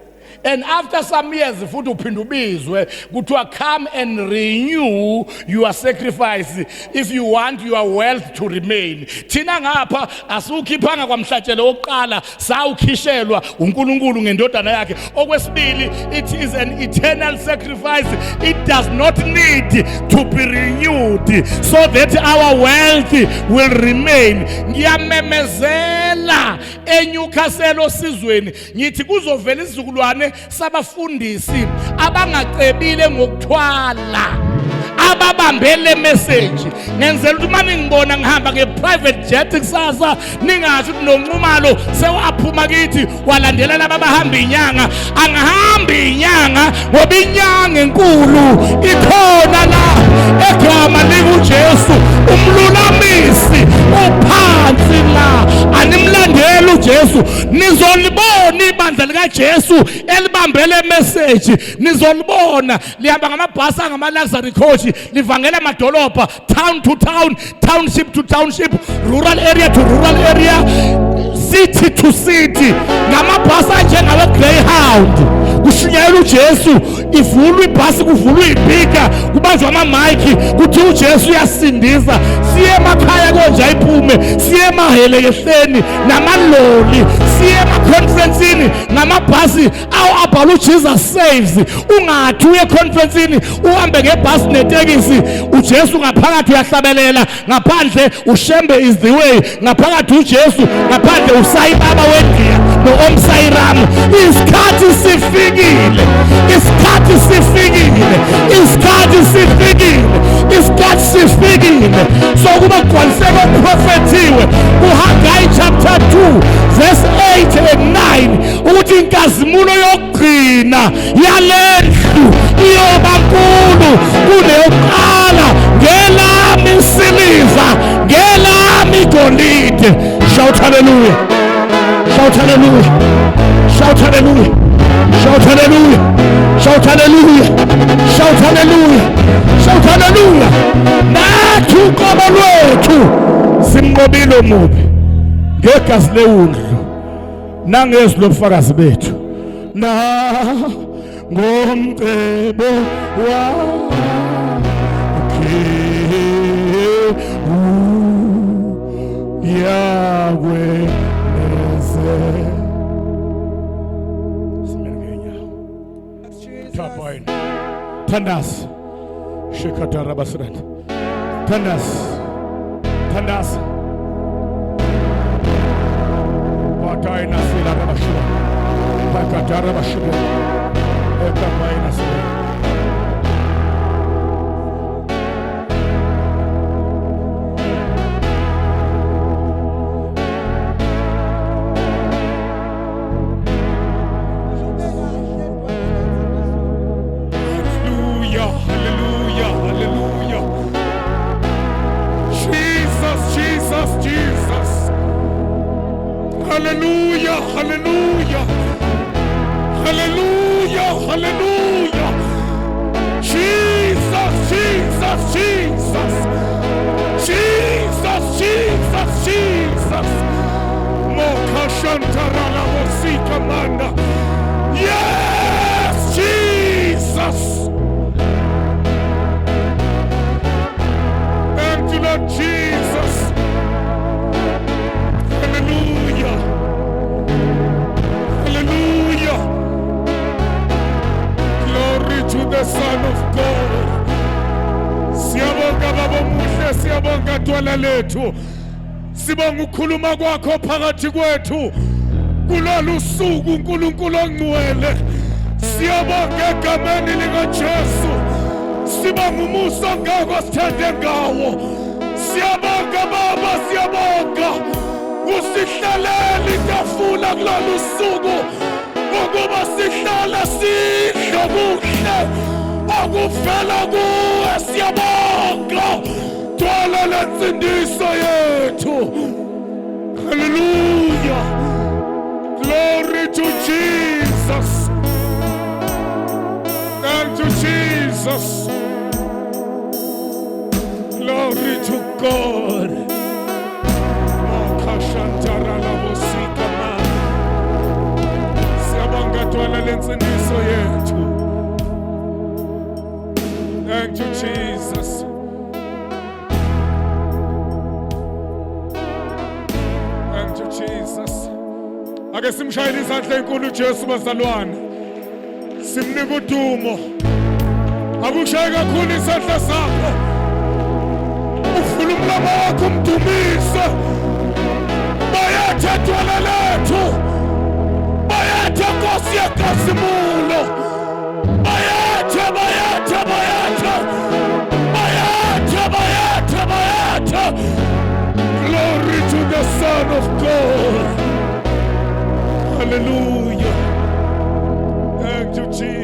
And after some years futhi uphinde ubizwe kuthiwa, "Come and renew your sacrifice if you want your wealth to remain." Thina ngapha asiwukhiphanga kwamhlatshelo wokuqala, sawukhishelwa uNkulunkulu ngendodana yakhe. Okwesibili, it is an eternal sacrifice. It does not need to be renewed so that our wealth will remain. Ngiyamemezela eNewcastle osizweni, ngithi kuzovela isizukulwane sabafundisi abangacebile ngokuthwala, ababambe le message. Ngenzela ukuthi uma ningibona ngihamba nge-private jet kusasa, ningasho ukuthi noNxumalo sewaphuma kithi walandela laba abahamba inyanga. Angihambi inyanga, ngoba inyanga enkulu ikhona la, egama likuJesu. Umlulamisi uphansi la. Animlandeli uJesu, nizolibona ibandla likaJesu elibambele message. Nizolibona lihamba ngamabhasi angama-luxury coach, livangela amadolobha, town to town, township to township, rural area to rural area, city to city, ngamabhasi anjengawe-Greyhound. Kushunyayelwa uJesu, ivulwa ibhasi, kuvulwa iy'pika, kubanjwa amamayikhi, kuthi uJesu uyasindisa. Siye emakhaya konje ayiphume, siye emahelekehleni namaloli, siye emakhonferensini ngamabhasi awu abhala uJesus saves. Ungathi uye ekhonferensini uhambe ngebhasi netekisi, uJesu ngaphakathi uyahlabelela, ngaphandle uShembe is the way, ngaphakathi uJesu, ngaphandle uSayibaba weNdiya no-Om Sairam. Isikhathi sifikile, isikhathi sifikile, isikhathi sifikile, isikhathi sifikile sokuba kugcwaliseke okuprofethiwe kuHagayi chapter 2 verse 8 and 9, ukuthi inkazimulo yokugcina yalendlu iyoba nkulu kuneyokuqala. Ngelami isiliva, ngelami igolide. Shout hallelujah, shout hallelujah, shout hallelujah, shout hallelujah, shout hallelujah, shout hallelujah, shout hallelujah. Nathi uqobo lwethu simnqobile omubi ngegazi lewundlu nangezwi lobufakazi bethu na ngomcebo wakhe uyakweneze. Simele ngenyawo. Tapain thandaza, shekatarabasiranda, thandaza, thandaza. Wataina sila rabashua pakatarabashua ekapaina sila. Hallelujah, hallelujah, hallelujah. Jesus, Jesus, Jesus. Hallelujah, hallelujah. Hallelujah, hallelujah. Jesus, Jesus, Jesus. Jesus, Jesus, Jesus. Mokashantarala mosika manda. Yes, Jesus. Thank you, Lord Jesus. Hallelujah. Hallelujah. Glory to the Son of God. Siyabonga Baba omuhle, siyabonga Dwala lethu. Sibonga ukukhuluma kwakho phakathi kwethu kulolu suku, uNkulunkulu ongcwele. Siyabonga egameni likaJesu. Sibonga umusa ongako sithande ngawo. Siyabonga Baba, siyabonga. Usihlalele itafula kulolu suku ukuba sihlale sidle kuhle okuvela kuwe. Siyabonga Dwala lensindiso yethu. Hallelujah. Glory to Jesus. Thank you, Jesus. Glory to God. Makashantarala bosika ma. Siyabonga Dwala. lensindiso yethu. Thank you, Jesus. Thank you, Jesus. Ake simshayele izandla enkulu uJesu bazalwane. Simnika udumo. Akushaye kakhulu isandla sakho. Uvula umlomo wakho umdumise. Bayethe dwala lethu. Bayethe Nkosi yenkazimulo. Bayethe, bayethe, bayethe. Bayethe, bayethe, bayethe. Glory to the Son of God. Hallelujah. Thank you, Jesus.